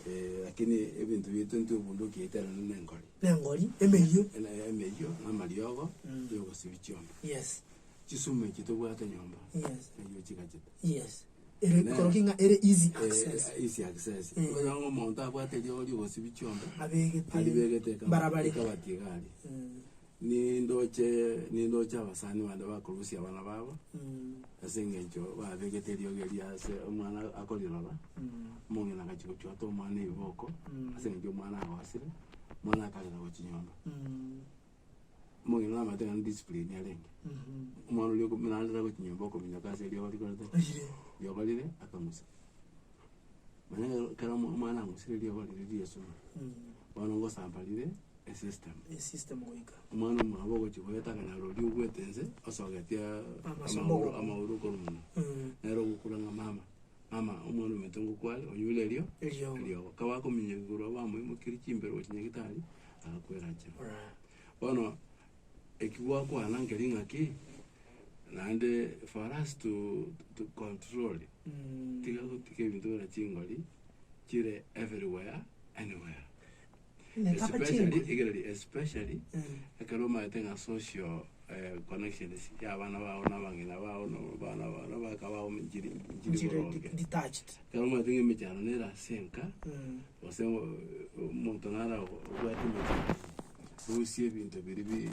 Eh, lakini ebinto biaito intwe obondoki yaito ere na engori. Nengori, emeyio. Ene- Emeyio na amariogo yogosibia chiombe. Yes. Chisumu echi tobwate nyomba, Yes. neyio chigachete. Yes. Ere Ne- koroki ng'a ere easy Eh, access. easy access. Okonyora ng'a omonto abwate eriogo riogosibia chiombe, Abegete aribegete ekaba- barabare. ekabati iga aria. Nindoche nindoche abasani bande bakorusia abana babo, ase eng'encho babegete eriogi eria ase omwana akorirora, omong'ina agachia gochwata omwana ebiboko, ase eng'encho omwana agosire, omwana akarera gochia nyomba. Omong'ina namanyete ng'a discipline arenge, omwana oria okomi narera gochia nyomba okominyoka ase eriogo rikorete ki? Rire. Riogo rire akang'usa. Manya ekero ekero omwana ang'usire eriogo riria riesuma, bono ngosamba rire esystem. Esystem goika. Omwana omwabo ogochia goeta akanyora oria ogwete nse, osogetie Amasombo amagoro goku. amagoro korwa monwe. Nere ogokura ng'a mama, mama omwana ominto ngokware, onyure erio Eriogo. eriogo. Kabakominyokia igoro bamoimokirie chimbero gochia nyagetari, agakwera achire. Alright. Bono, eki gwakwana nkeri ng'aki, naende for us to to control, tiga gotiga ebinto buna chingori, chire everywhere, anywhere. Netaka Especially, chingori. igereri especially, Mm. ekero omanyete ng'a social eh, connections ya abana bao na abang'ina bao na abana bao na abaka bao nchiri nchiri Nchire boronge. detached. Ekero omanyete ng'a emechando nere ase enka, Mm. gose omonto naro obwate emechando, rusia ebinto biria bi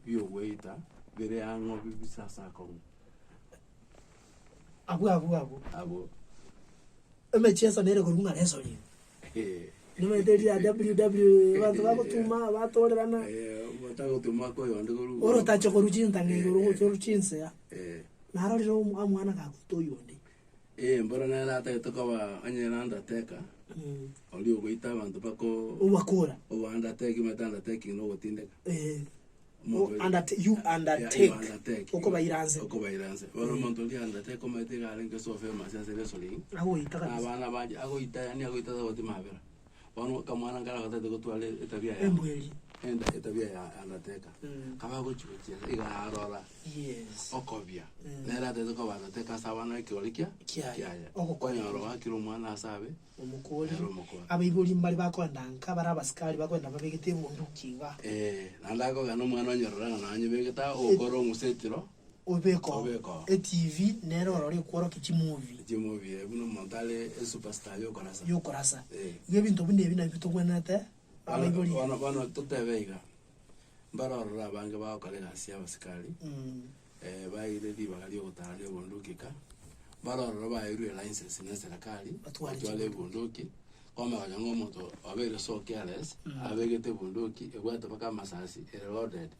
biogoita bire ang'o bibise ase akong'u. Abwo abwo abwo. Abwo. Emechieso nere korwa ng'a wrestling. Nimanyete eria ya WW abanto bagotuma batorerana. Batagotuma koyonde korwa Orotache korwa chintang'a igoro gocha orwa chinsea. Narorire omwana gagoita oyonde. Eh, mboro nere atagete koba onye na undertaker, oria ogoita abanto bako Obakora. oba undertake omanyete undertaking na ogotindeka. Eh. Omonto oria- You Yeah, undertake. you undertake. Okobaira nse. Okobaira nse. Bono omonto oria undertake omanyete iga arenge so famous ase wrestling. Agoita Na kabisa. abana bache agoita yaani agoita tagoti mabera. Bono akamwana nkare agatagete gotwara etabia ya Embweri. enda etabia ya undertaker. Kabagochi gochiesa iga arora. Yes. Okobia. Nere atagete koba undertaker ase abana ekegori kia Kiaye. kiaye. Ogokora. Okonyora oakire omwana ase abe. Omokori. Nere omokori. Abaibori mbare bakoenda nka bare abasikari bakoenda babegete ebunduki iga. Eh, naende akogenda omwana onyorora ng'a nanyebegete ogokora ong'use etiro. Obeke oo. Obeke oo. Etv nere ororo ekworokia chimovie. Chimovie buna omonto are esuperstar yokorasa. Yokorasa. Eh. Igo ebinto buna ebi nabio tobwenerete abaibori. Bono bono totebe iga, mbare ororo abange bagokora egasi ya abasikari, baeire ribaga riogotara na ebunduki ka, mbare ororo baeirwe elicense na eserekari, Batware batware ebunduki, kwamanya konya ng'a omonto obeire so careless, abegete ebunduki ebwate mpaka amasasi ere loaded,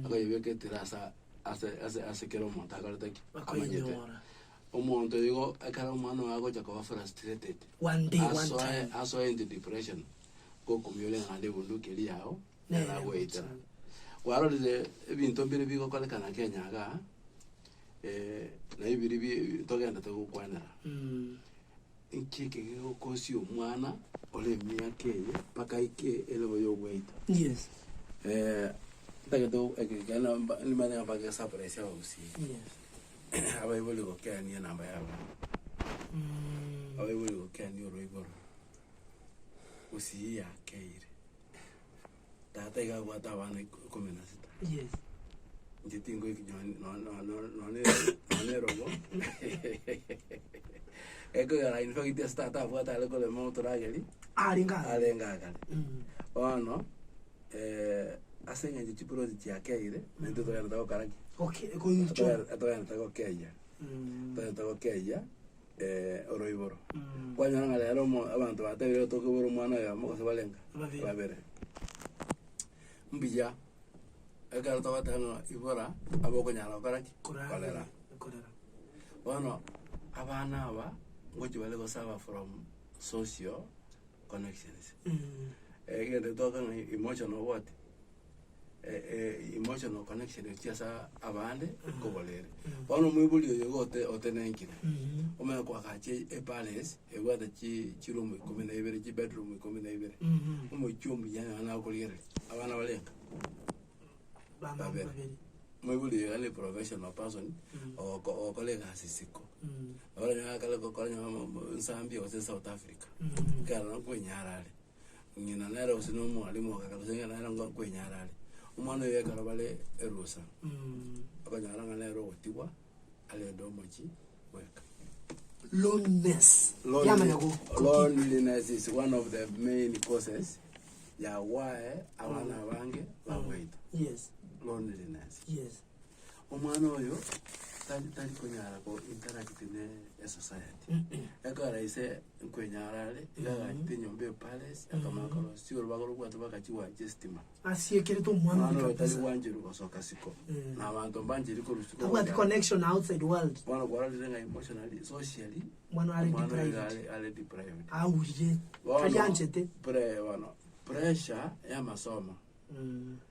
akoyebeka etira asa ase ase ase kera omonto akorete ki? Amanyete. Bakoinyora. Omonto igo ekero omwana oye agocha koba frustrated, One day, one asoe time. asoe into depression, gokumia ore ng'a naende ebunduki eria yao, Nere nere agoetera. gocha. Kwarorire ebinto mbire bigokorekana Kenya igaa, naye biria bi togendete gokwanera, nki eke gegokosia omwana ore emiaka eye mpaka aike elevel ya ogoeta. Yes. Ntagete eke ekeene mba nimanye ng'a mpaka esurprise abagusii. Yes. Abaibori gokeania enamba ya abana. Abaibori gokeania oroiboro, gusii yakeire. Tata iga abwate abana ikomi na sita. Yes. Inche tingoiki nonye nonye erobo ekogera in fact ase tata abwate are korema otorageri Arenge akare. arenge akare. Bono ase eng'encho chiploti chiakeire naintwe togenderete gokora ki? Okay, koichora. Togenderete gokeyia, togenderete gokeyia oroiboro. Kwanyora ng'a rero omo abanto batebire tokobora omwana oyomo gose barenga? Babere. Babere. Mbuya, ekero togoteba ng'a ibora, abe okonyara gokora ki? Korara. Korera. Korera. Bono, abana aba, ngochia bare gosaba from social connections. Egento toka ng'a emotional what? Emotional connection gochia ase abande nkobora ere. Bono omoibori oyo iga ote otenenkire, omanye koagacha epalace ebwate chi chiroom ikomi na ibere chibedroom ikomi na ibere, omochie omuya nonya nakorigereria, abana barenga? Bana Babere. babere. Moibori oyo iga ne professional person, ogoko ogokora egasi isiko. Oranyore akare gokora nyuma mo- mo Zambia gose South Africa, ekero nkoenyara are, ng'ina nere gose na omwalimu ogaka gose ng'ina nere nko nkoenyara are. Omwana oyo ekero bare erusa, okonyora ng'a nere ogotigwa arende omochie bweka. Loneliness yamanya go- go- Loneliness is one of the main causes ya why abana abange bagweita. Yes, Loneliness. yes. Omwana oyo tari tari konyara ko interact ne esociety. Ekero ise nkwenyara are, iga agachete enyomba epalace, akamanya korosia orobago robwate bakachiwacha estima. Asiekerete omwana Omwana oria oyo tari kabisa. gwancherwa gosoka siko, Mm. na abanto mbancheri korwa siko. Tabwati connection na outside world. Bono kwarorire ng'a emotionally, socially, Omwana are omwana oyo iga deprived. are are deprived. Aurire. Bono, Tari anchete. pre bono, pressure y'amasomo.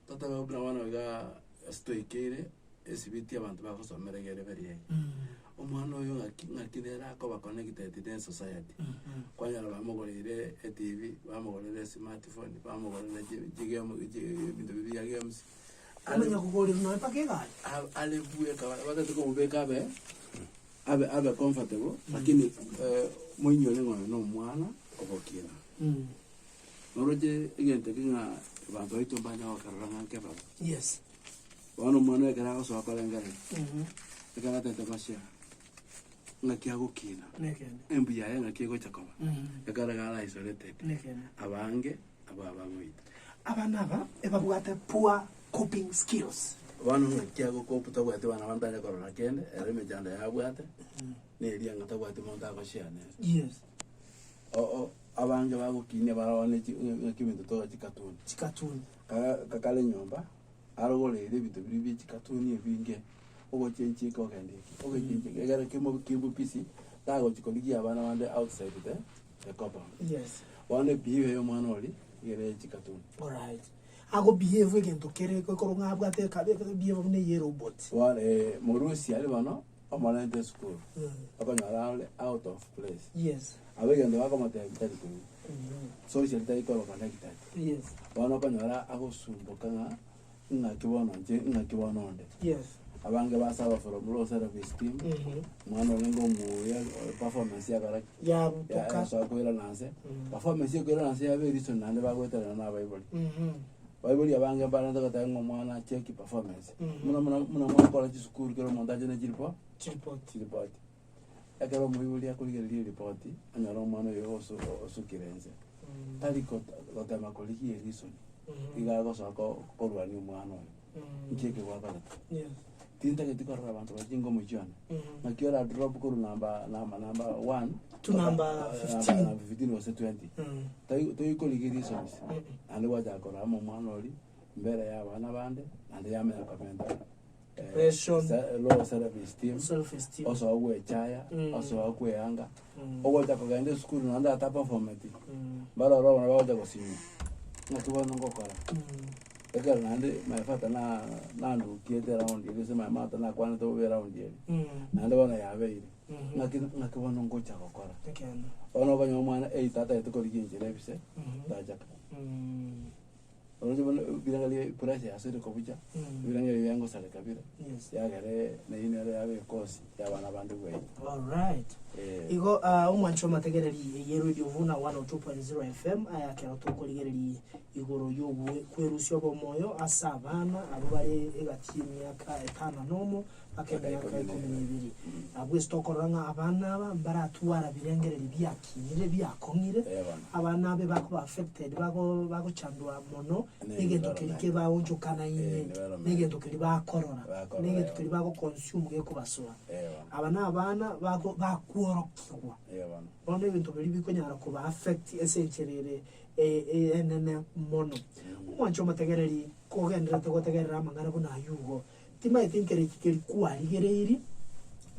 Totebe buna bono iga ase toikeire, esibiti abanto bagosomera iga ere very high. Omwana oyo ng'aki ng'aki nere akoba connected ne esociety. Kwanyora bamogoreire etv, bamogorera esmartphone, bamogorera chi- chigame chi ebinto biria bia games. Amanya kogorerwa nonya mpaka egari. A- are bweka batagete komobeka abe abe abe comfortable lakini moinyore ng'a oyo na omwana ogokina. Noroche egento eke ng'a abanto baito mbanya gokerora ng'a nkebabe. Yes. Bono omwana ekero agosoa korengereria, ekero atete gochia, ng'aki agokina, Nekene. embu yaye ng'aki egocha koba, ekero iga ara isolated, Nekene. abange aba bagoita. Abana aba ebabwate poor coping skills. Bono ng'aki agokopu tabwati bana bande tanya korora kende, ere emechando yabwate, neria ng'a tabwati monto agoshare nere. Yes. O- o- abange bagokinia barabone chi ng'aki ebinto toga chikatuni. Chikatuni. Kaga kakare nyomba, arogoreire ebinto biria bie chikatuni ebinge, ogochenchia eke ogenda eke, ogechenchia eke, egere kemo kebupisi, tagochi korigia abana bande outside the the compound. Yes. Bono ebehavior ya omwana oria, igere ya chikatuni. Alright. Ago behave egento kere ekero ng'a abwate eka behave buna eye erobot. Bono morusia aria bono, omorente esukuru, okonyora are out of place. Yes. Aba egento bakomotebia tari koigwa. Social tari koba connected. Yes. Bono okonyora agosumboka ng'a ng'aki bono inche ng'aki bono onde. Yes. Abange basaba from low self esteem, omwana orenge omuya performance yakora ki? Yabutoka. Yasoa koirana nse, performance ekoirana nse yaba ereason naende bagoeterana na abaibori. Abaibori abange mbarente goteba ng'a omwana acheki performance. Buna buna buna mwakora chisukuru kera omonto ache ne chiripo Chiripoti. chiripoti. Ekero omoibori akorigereria eripoti, onyore omwana oyo oso- osukire nse, tari got- gotema korigia ereason, iga agosoa ko- korwania omwana oyo, nki eke gwakorete? Yes. Tintageti korora abanto bachinga omochie one, naki ora drop korwa number number number one To number 15. number 15 gose 20 Tai- toikorigia reasons, naende gwachaka korora amo omwana oria, mbere ya abana bande, naende yamanya komenta Depression. low self esteem, Self esteem. osoa gwechaya, osoa kweanga, ogocha kogenda esukuru naende ataperfometi, mbaroro abana bagocha gosinywa, ng'aki bono ngokora? Ekero naende my father na nandukiete eround eria gose my mother nakwanete bobe eround eria, naende bono yabeire, ng'aki ng'aki bono ngocha gokora? Ekeene. Bono okonyora omwana either atagete korigia enchera ebise, tachaka. Oroche bono ebirengererio pressure yasoire kobucha, ebirengererio biangosareka bire, Yes. yagere neyio nero yaba ekosi ya abana bande bwaito. Alright. Eh. Igo ah, omwancho omategereri eye Radio Vuna 102.0 FM aya kero tokorigereria igoro y'okwerusia obomoyo ase abana abwo bare egati y'emiaka etano nomo mpaka emiaka ikomi na ebere. Abwo ase tokorora ng'a abana aba mbaratwara birengererio biakinire biakong'ire, Eh, bono. abana abe bakoba affected bago bagochandwa mono Ne negento keria environment. kebaonchokanaine, Eh, environment. negento keria bakorora, Bakorora, negento eh. keria bagoconsume gekobasoa. Eh, bono. Aba na abana bago bakworokigwa. Eh, bono. Bono ebinto biria bikonyara koba affect ase enchera ere e- enene mono. Omwancho omotegereri kogendererete gotegerera amang'ana buna aywo igo, Timaeti nkere eki keri kwarigereiri,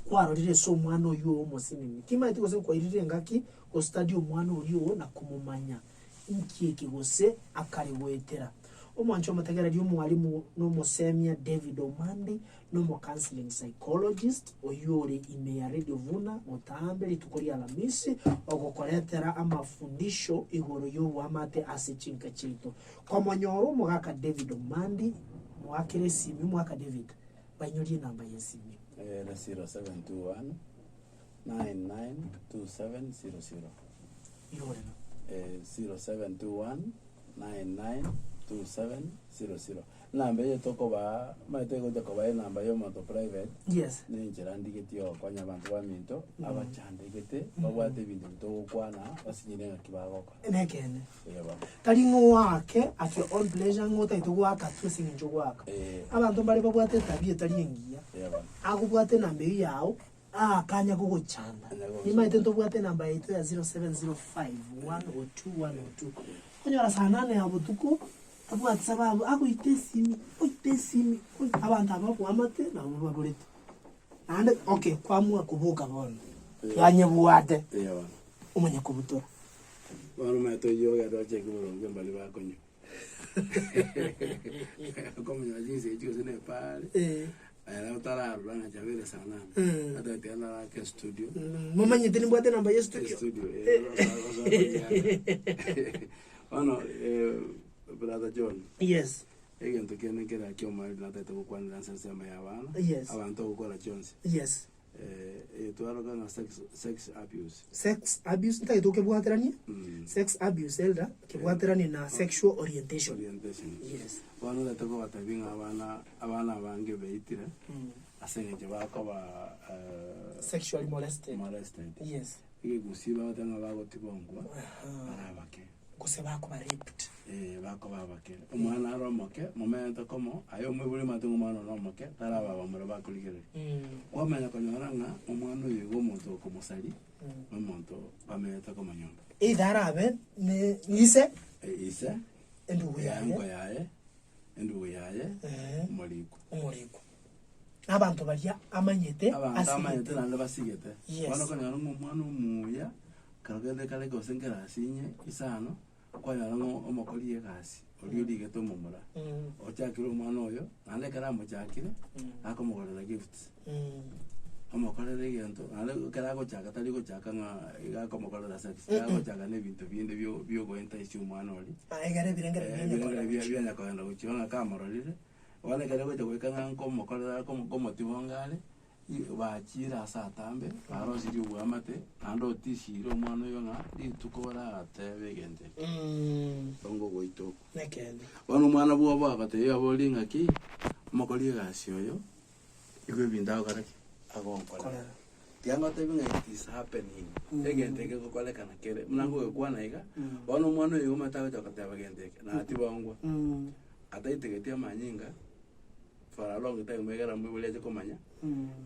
kwarorire ase omwana oyio oo omosinini. Timaeti gose nkwairire engaki gostudy omwana oria oo na komomanya inki eke gose akare goetera. Omwancha omotegereri omwalimu na omosemia David Omandi na omo counselling psychologist oyio ore ime ya Radio Vuna gotaambe rituko ria Alamisi ogokoretera amafundisho igoro y'oboamate ase chinka chiaito. Komonyora omogaka David Omandi, Moakere esimi omwaka David. Bainyorie enamba y'esimi. Ere 0721 992700. Irorero. 0721 992700. Enamba eye tokobaa, omanyete egocha kobaa enamba ya omonto private, Yes. na enchera ndigetie gokonya abanto baminto, abachandegete, babwate ebinto ebi togokwana, basinyire ng'aki bagokora. Nekeene. Eeh bono. Tari ng'a oake at your own pleasure ng'a otagete goaka tu ase eng'encho ogoaka. Eeh. Abanto mbare babwate etabia etari engiya, Eeh bono. agobwata enamba eyio yao, aakanya gogochanda. Anya gogochanda. Nimaete ntobwate enamba yaito ya 0705 102 102. Okonyora saa nane ya botuko, tabwati sababu, agoita esimi, oita esimi, oi abanto aba bakoamate nabo baborete. Naende okay, kwamua koboka bono, yanyebwate, Eeh bono. omanye kobutora. Bono omanyete oyio ogende ocheke boronge mbaria bakonywa. Okomonyora chinsa echi gose na epaare, Eh. ere otararora ng'a chabere saa nane, Mm. atagete genda arake estudio. Momanyete nimbwate enamba ya estudio? Estudio, eh, osoa- osoa kochiaka. Bono eh, brother John, Yes. egento kende nkere ki'omoerio natagete gokwanera ase ensemo ya abana, Yes. abanto ogokora chionsi. Yes. Eye twaroka ng'a sex, sex abuse. Sex abuse ntagete okebwateranie, Mm. sex abuse elder, kebwateranie na sexual orientation. Orientation. Yes. Bono ntagete kobatebia ng'a abana, abana abange beitire Mm. ase eng'encho bakoba eh, Sexually molested. molested. Yes. Ekegusii bagoteba ng'a bagotibongwa Aha. bare abake. Gose bakoba raped. Ee, bakoba abake. Omwana are omoke, momenete komo, aye omoibori omanyete ng'a omwana one omoke, taraba abamura bakorigereria. Kwamanya konyora ng'a omwana oyo iga omonto okomosaria, na omonto bamenyete komo nyomba. Either arabe ne ise, Eh, ise, endugu yaye, eango yaye, endugu yaye, Ehe. omorikwa. omorikwa. Abanto baria amanyete Abanto amanyete asigete. naende basigete. Yes. Bono okonyora ng'a omwana omuya, kero kende kare gose nkerasi inye, isano, Kwanyora ng'a omokori egasi oria origete omomura, ochakire omwana oyo, naende ekero amochakire, akomogorera gifts, omokorere egento, naende ekero agochaka tari gochaka ng'a iga akomokorera sex, iga agochaka na ebinto binde bio biogoentice omwana oria, Ah, egere ebirengererio eh, bianya ebirengererio kogenda bia gochia. bianya kogenda gochia ng'a kamororire, bono ekero egocha goika ng'a nkomokorera komo komotibonga are, Bachiire ase atambe, barosirie oboamate, naende otisiire omwana oyo ng'a rituko orateebe egento eke, ongo goita okwo. Nekeene. Bono omwana bwobo agatebia abori ng'aki, omokori egasi oyo, igo ebinto agokora ki? Agonkorera. Korera. Tiga ngotebi ng'a it is happening, egento eke ngokorekana kere, buna ngogekwana iga, bono omwana oyo omanyete agocha goteba gento eke, natibongwa, ataitegeti amanyinga. For a long time ekero moibori ache komanya,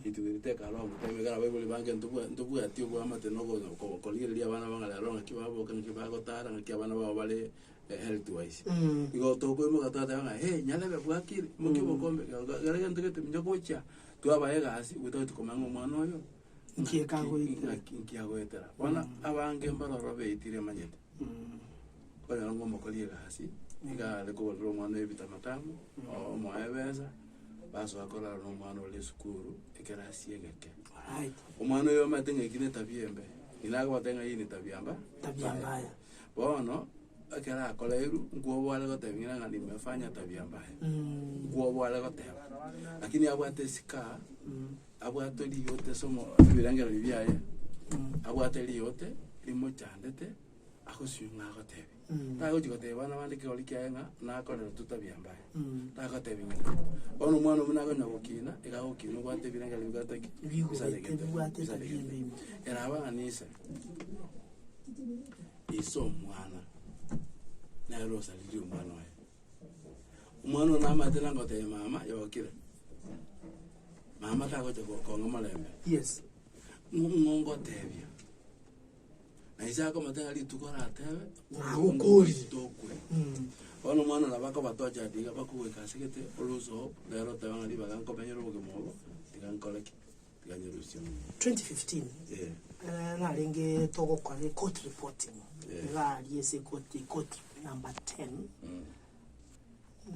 it will take a long time ekero abaibori bange ntobwa ntobwati oboamate na ogo ko korigereria abana bang'a rero ng'aki baboka ng'aki bagotara ng'aki abana babo bare health wise. Igo tokoimoka twateba ng'a eh nyarebe bwakire, imokia obokombe kera gento gete minyoka gochia, twabae egasi without komanya ng'a omwana oyo Nki ekagoetera. ng'aki nki agoetera. Bono abange mbaroro beitire manyete. Okonyora ng'a omokori egasi, iga are kogorera omwana oye ebitamatamu, omoe ebesa, basoa korara na omwana ore esukuru, ekerasi egeke. Alright. Omwana oyo omanyete ng'a eki netabia embe, ng'ina agobatebia ng'a eyio netabia mba Tabia mbaya. Bono, ekero akoreirwe, nkwobo are gotebia ng'ina ng'a nimefanya tabia mbaya. Nkwobo are goteba, lakini abwate esika, abwate riyote ase omo ebirengererio biaye, abwate riyote rimochandete. Agosio ng'a agotebia. Tagochi gotebia abana bande kegori kiaye ng'a nakorera totabia mbaya. Tagotebia ng'ina. Bono omwana oyio buna akonya gokina, iga agokina obwate ebirengererio bibwate ki? Bigobete, Bisaregete, bibwate etabia bisaregete. embe ime. Eraba ng'a nise, ise omwana, nere osaririe omwana oye. Omwana oyo namanyete nangotebia mama yokire, mama tagocha kong'a morembe. Yes. Ng'o ng'o ngotebia. Na ise akomotebia rituko oratebe, Nagokorire. tokwe. Bono omwana nabo akobatocha ati iga bakogoika ase gete olose hope, rero oteba ng'a ribaga nkomenyera obogima obo, tiga nkore ki? Tiga nyerusie omonwa. 2015 Eh. eh, narenge togokora court reporting Yeah. iga aria ase court, court number 10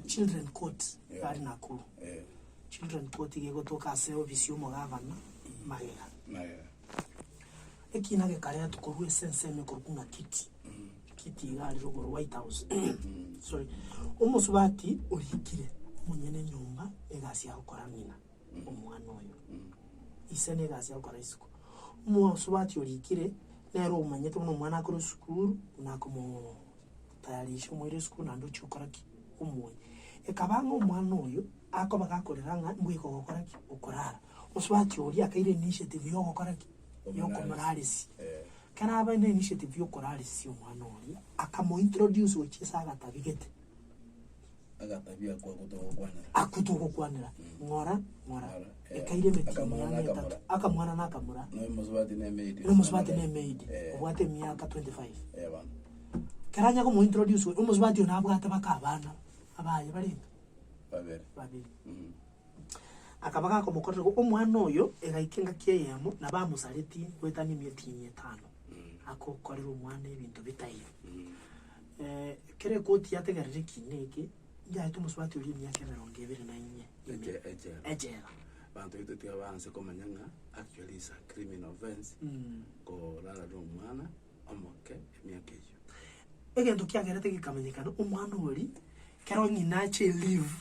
children court Yeah. ari Nakuru Eh, children court iga egotoka ase ofisi ya omogavana magega magega. Ekina gekaretwa korwa ase ensemo ekorokwa ng'a Kiti, Kiti iga aria rogoro White House, sorry, omosubati orikire omonyene enyomba egasi agokora ng'ina. omwana oyo. Ise na egasi agokora isiko. Omosubati orikire, nere omanyete buna omwana akore esukuru, buna akomotayarisha omoire esukuru naende ochia gokora ki? Omoyia. Ekaba ng'a omwana oyo, akoba gakorera ng'a ngoika gokora ki? Okorara. Omosubati oria akaira initiative ya ogokora ki? Ya okomorarisia. Ekero abe na initiative ya okorarisia omwana oria, akamointroduce gochia ase agatabigete. Agatabia akwo akwo togokwanera. Akwo togokwanera, ng'ora, ng'ora. Ng'ora, eh. Ekaira emetienyi Akamwana ang'e etato. nakamura. Akamwana nakamura. Na omosubati ne emaid. Nomosubati ne emaid, Eh. obwate emiaka 25. Eh, bono. Ekero anya komointroduce oyo, omosubati oyo nabwate baka abana, abaye barenge? Babere. Babere. Mm. Akaba gakomokorera igo, omwana oyo, egaika engaki eyemo, nabo amosaretie goetania emietienyi etano, agokorera omwana ebinto bitaiyo. Ekero ekoti yategerire ekiina eke, yaete omosubati oria emiaka emerongo ebere na inye ime Eche- echela. echela. Banto baito tiga baanse komanya ng'a actually is a criminal offense korara na omwana omoke emiaka eyio. Egento kiagerete gekamanyekana, omwana oria, ekero ng'ina ache leave,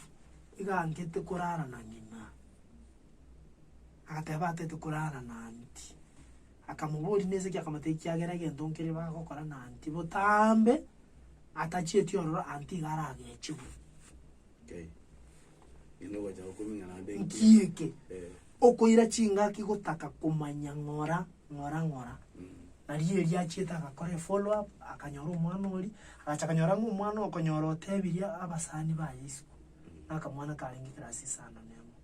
iga angete korara na ng'ina. Agateba atete korara na aunty. Akamoboria nese ki akamotebia ekiagera egento nkere bagokora na aunty botambe atachieti ororo aunty iga aragechigwe. Okay. Ng'ina ogocha gokuming'a naende nki? Nki eke? Eh. Okoira chingaki gotaka komanya ng'ora ng'ora ng'ora. Nario erio achiete agakora efollow up akanyora omwana oria, agacha akanyora ng'a omwana okonyora otebirie abasani baye isiko, na akamwana karenge class isano na emo.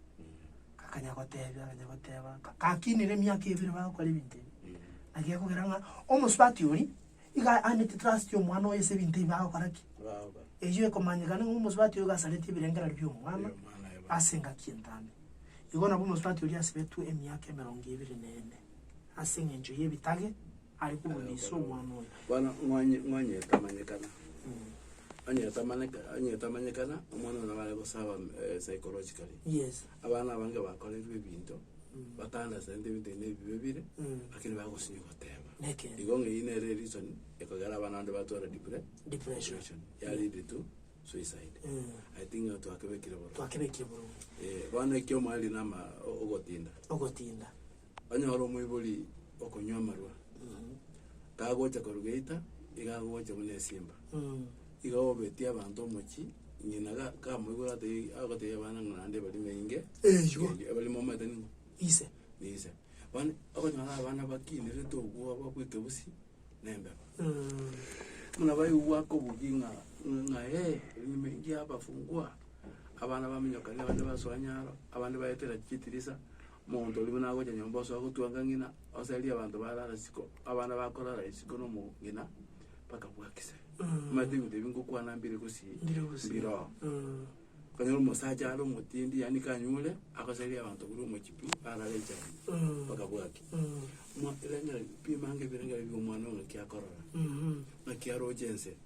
Akanya gotebia, akanya goteba, kakinire emiaka ebere bagokora ebinto ebi. Naki gekogera ng'a omosubati oria, iga aaneti trust ya omwana oye ase ebinto ebi bagokora ki? Bagokora. Eyio ekomanyekana ng'a omosubati oyo iga asaretie ebirengererio bia omwana, Bia omwana eba. ase engaki entambe. Igo nabo omosubati oria asibetwe emiaka emerongo ebere na ene, ase eng'encho y'ebitage are kobunisa omwana oyo. Bono ng'onye ng'onye etamanyekana, onye etamaneka onye etamanyekana, omwana oyo nabo are gosaba psychologically. Yes. Abana abange bakorerwe ebinto, bata understand ebinto ebi na ebibe bire, lakini bagosinywa goteba. Nekeene. Igo ng'a eyio nere ereason ekogera abana bande batwara depre- Depression. depression, ya lead to suicide. I think ng'a twakebekire boronge. Twakebekire boronge. Eh, bono ekio omwari nama ogotinda. Ogotinda. Onyore omoibori okonywa amarwa, kagocha korwa geita, iga agocha buna esimba. Iga obetie abanto omochie, ng'ina ga kamoigure atebie agotebia abana ng'a naende ebarimo einge, Eywo. eywo ebarimo omanyete ning'o? Ise. Nise. Bono okonyora abana bakinerete obwoba bwa ekebusi na embeba. Buna baigwa akobugia ng'a ng'a eh, nimeingia hapa fungua, abana baminyokania abande basoa nyaro, abande baetera chitirisa, Omonto oria buna agocha nyomba osoa gotwanga ng'ina, oserie abanto barara isiko, abana bakorara isiko na omong'ina mpaka bwakise. Omanyete ebinto ebi ngokwana mbire gusii, Mbire gusii. mbire oo. Okonyora omosacha are omotindi yaani kanyure, agoseria abanto korwa omochie pi, barara echai mpaka bwaki. Mwa reng'ereri pima ange ebireng'ereri bia omwana oyo ng'aki akorora, ng'aki aroche ense.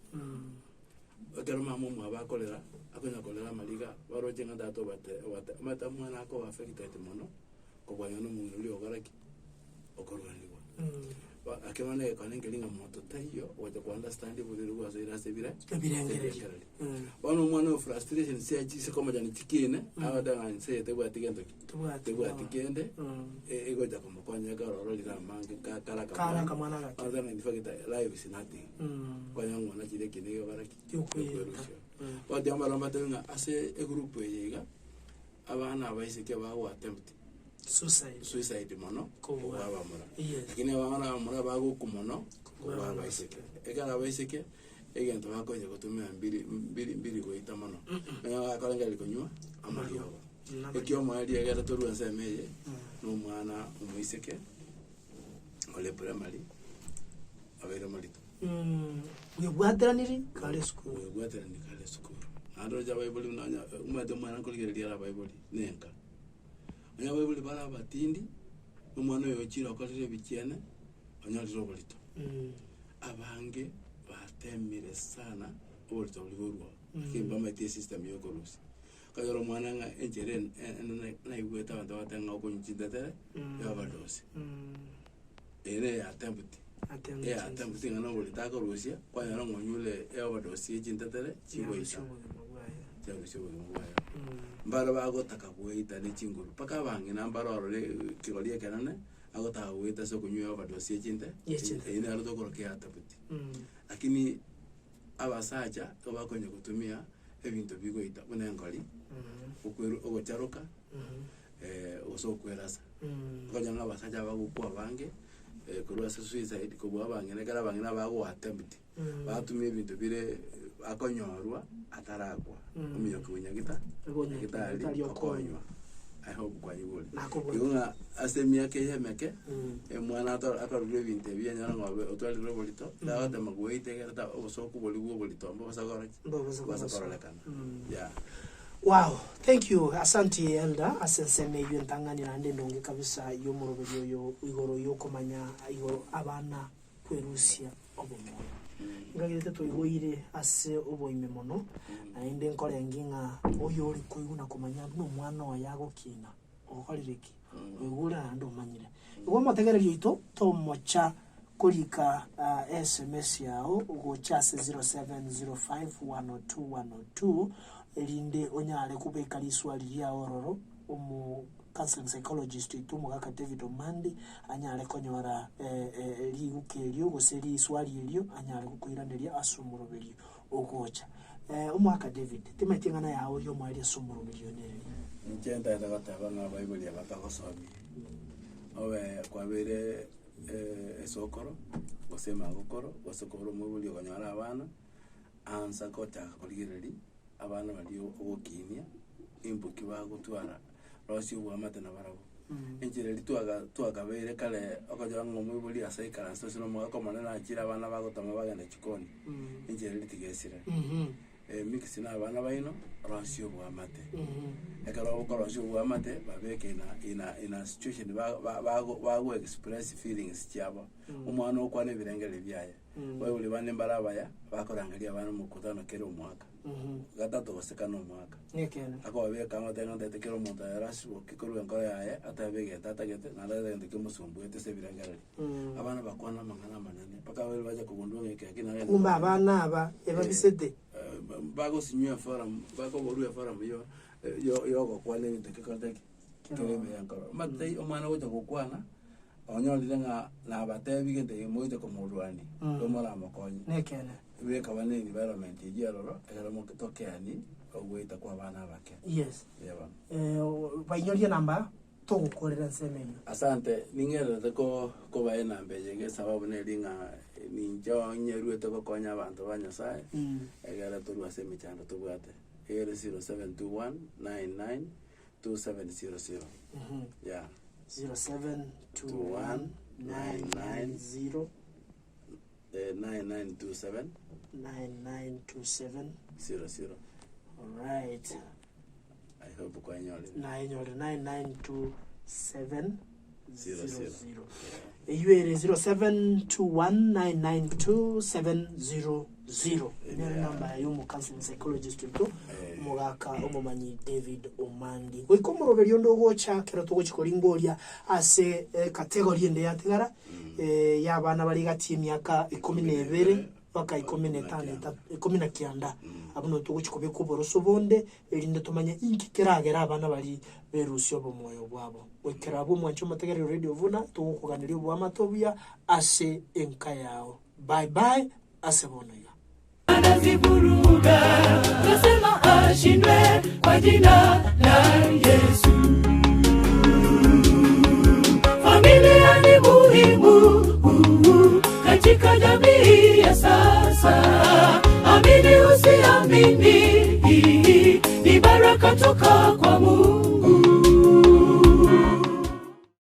Ekero mama omwabo akorera, akonya korera amariga, baroche ng'a tata obate obate omanyete omwana akoba affected mono, kobua nonya na omong'ina oria ogokora ki? Okorwaniwa. Ba lakini bono egekone nkeri ng'a monto taiyo ogocha ko understand oborwaire bwasoire ase ebire Ebirengererio. ebirengererio. Bono omwana oyo frustration chiachise komochani chikine, agoteba ng'a inse eye tebwati gento ki? Tebwati Tebwati dawa. kende, e- egocha komokonya ekero ororire amange ka- kara Kare akamwana gake. Agoteba ng'a in fact life is nothing. Kwanyora ng'a onachire ekina egekora ki? Giokoirita. Giokoerusia. Gotiga mbarabwo mbatebe ng'a ase egroup eye iga, abana abaiseke bago attempt Suicide. suicide mono Kobua. kobua abamura. Yes. Lakini abana abamura bagokwa mono Kobua kobua abaiseke. Ekero abaiseke, egento bakonya gotumia mbiri mbiri mbiri goita mono. Onye gakorengereria konywa amariogo. Ekio omoerio egere torwe ensemo eye, na omwana omoiseke ore primary abeire morito. Bwebwateraniri kare esukuru. Bwebwaterani kare esukuru. Naende oroche abaibori buna onye omanyete omwana nkorigereria are abaibori na enka. Onye abaibori bare abatindi, na omwana oyo ochire okorire ebichiene, onyorire oborito. Abange batemire sana oborito boria borwao, lakini mbamaeti esystem ya okorusia. Okonyora omwana ng'a enchera en- enene naigwete abanto bagoteba ng'a okonywa chintetere, ya overdose. Eye neye attempt, eye attempt ng'a na oborito akorusia, kwanyora ng'a onyure eoverdose ya chintetere chigoita. Chiarusia obogima bwaye. Mbare bagotaka goeta ne chinguru, mpaka abang'ina mbare ororo ekegori ekenene, agotaka goeta ase okonywa overdose ya chinte, Ye chinte. eyio nero tokoroka eatabuti. Lakini abasacha igo bakonya gotumia ebinto bigoita buna engori, okweru ogocharoka, gose okwerasa. Okonyora ng'a abasacha abagokwa abange, korwa ase suicide kobua abang'ina ekero abang'ina bagoattempt, batumia ebinto bire akonyorwa atarakwa, ominyoki bonyagita Bonyagitari nyagitari okonywa. okonywa. I hope kwanyigure. Nakobua. Igo ng'a ase emiaka eye emeke, omwana ato akarurwa ebinto ebi anyore ng'a obe otwarire oborito, tagotema goeta egere ta obosoku boria bwa oborito mbobasa gokora ki? Mbobasa Mbobasa kobosoa. kororekana. Yeah. Wow, thank you, asanti elder ase ensemo eyio entang'ani naende endonge kabisa y'omoroberi oyo igoro y'okomanya igoro abana kwerusia obomoyo. Nkagerete twaigoire ase oboime mono, naende nkorengi ng'a oyore koigwa na komanya buna omwana oye agokina, okorire ki? Oigure naende omanyire. Igo omotegereri oito tomocha korika sms yao gocha ase 0705102102 erinde onyare kobeka riswali riao ororo omo counseling psychologist oito omogaka David Omandi anyare konyora riguka erio gose riswali erio anyare gokoiraneria ase omoroberio ogocha. Omogaka David, timanyeti eng'ana yao y'omoerio ase omoroberio oyo nereri? Inche ntagete goteba ng'a abaibori aba togosomia, obe kwabeire esokoro, gose emagokoro, gose kore omoibori okonyora abana, ansa gochaka korigereria abana baria ogokinia, imbuki bagotwara, rosia oboamate nabarabwo. Enchera eria twaga twakabeire kare okonyora ng'a omoibori ase aikaranse ase nomogaka omonene achire abana bagotama bagenda chikoni, enchera eria tiga esire. Mix na abana baino, rosia oboamate. Ekero okorosia oboamate, babeke in a in a in a situation ba ba bago bago express feelings chiabo. Omwana okwane ebirengererio biaye. Abaibori bande mbare abaya, bakorangeria abana omokutano kera omwaka, gatato gose kane omwaka. Nekeene. Akobabeka amo atebe ng'a ntaete kera omonto ere asiboke korwa enkoro yaye, atebe egento atagete, naende atagete egento kiamosumbuete ase ebirengererio. Abana bakwana amang'ana amanene, mpaka abaibori bacha kogundua ng'a eke eki nagende Kumbe abana aba ebabisete. Bagosinywa eforum, bakoborwa eforum yo yo yogokwana egento kekorete ki? Kere ime y'enkoro. Omanyete omwana ogocha gokwana, onyorire ng'a nabatebi gento eke mogocha komorwania, igo moramokonye. Nekeene. Beka bane environment eyio eroro, ekero moke tokeani ogoeta kwa abana abake. Yes. Eeh bono. Bainyorie namba togokorera ensemo eyio. Asante, ning'ererete ko kobaa enamba eye iga esababu neri ng'a ninche onyeruete gokonya abanto ba Nyasaye, egere torwe ase emechando tobwate. Egere 0721 99 2700. Yeah. 0721 990 9927 9927 00. Alright. I hope kwanyorire. Nayenyorire 9927 00. 00. Eywo ere 0721992700 nere namba ya omo counseling psychologist oito omogaka omomanyi David Omandi. Goika omoroberi onde ogocha kero togochi koringoria ase category ende yatigara ya abana bare egati y'emiaka ikomi na ebere mpaka ikomi na etano etato ikomi na kianda. Abwo nabo togochi kobeka oboroso bonde erinde tomanye inki keragere abana baria berusie obomoyo bwabo. Goikera abwo omwanche omotegereri o Radio Vuna, togokoganeria oboamate obuya ase enka yao. Bye bye ase bono iga. Anazivuruga, twasema ashindwe kwa jina la Yesu. Familia ni muhimu katika jamii ya sasa. Amini usiamini, ni baraka toka kwa Mungu.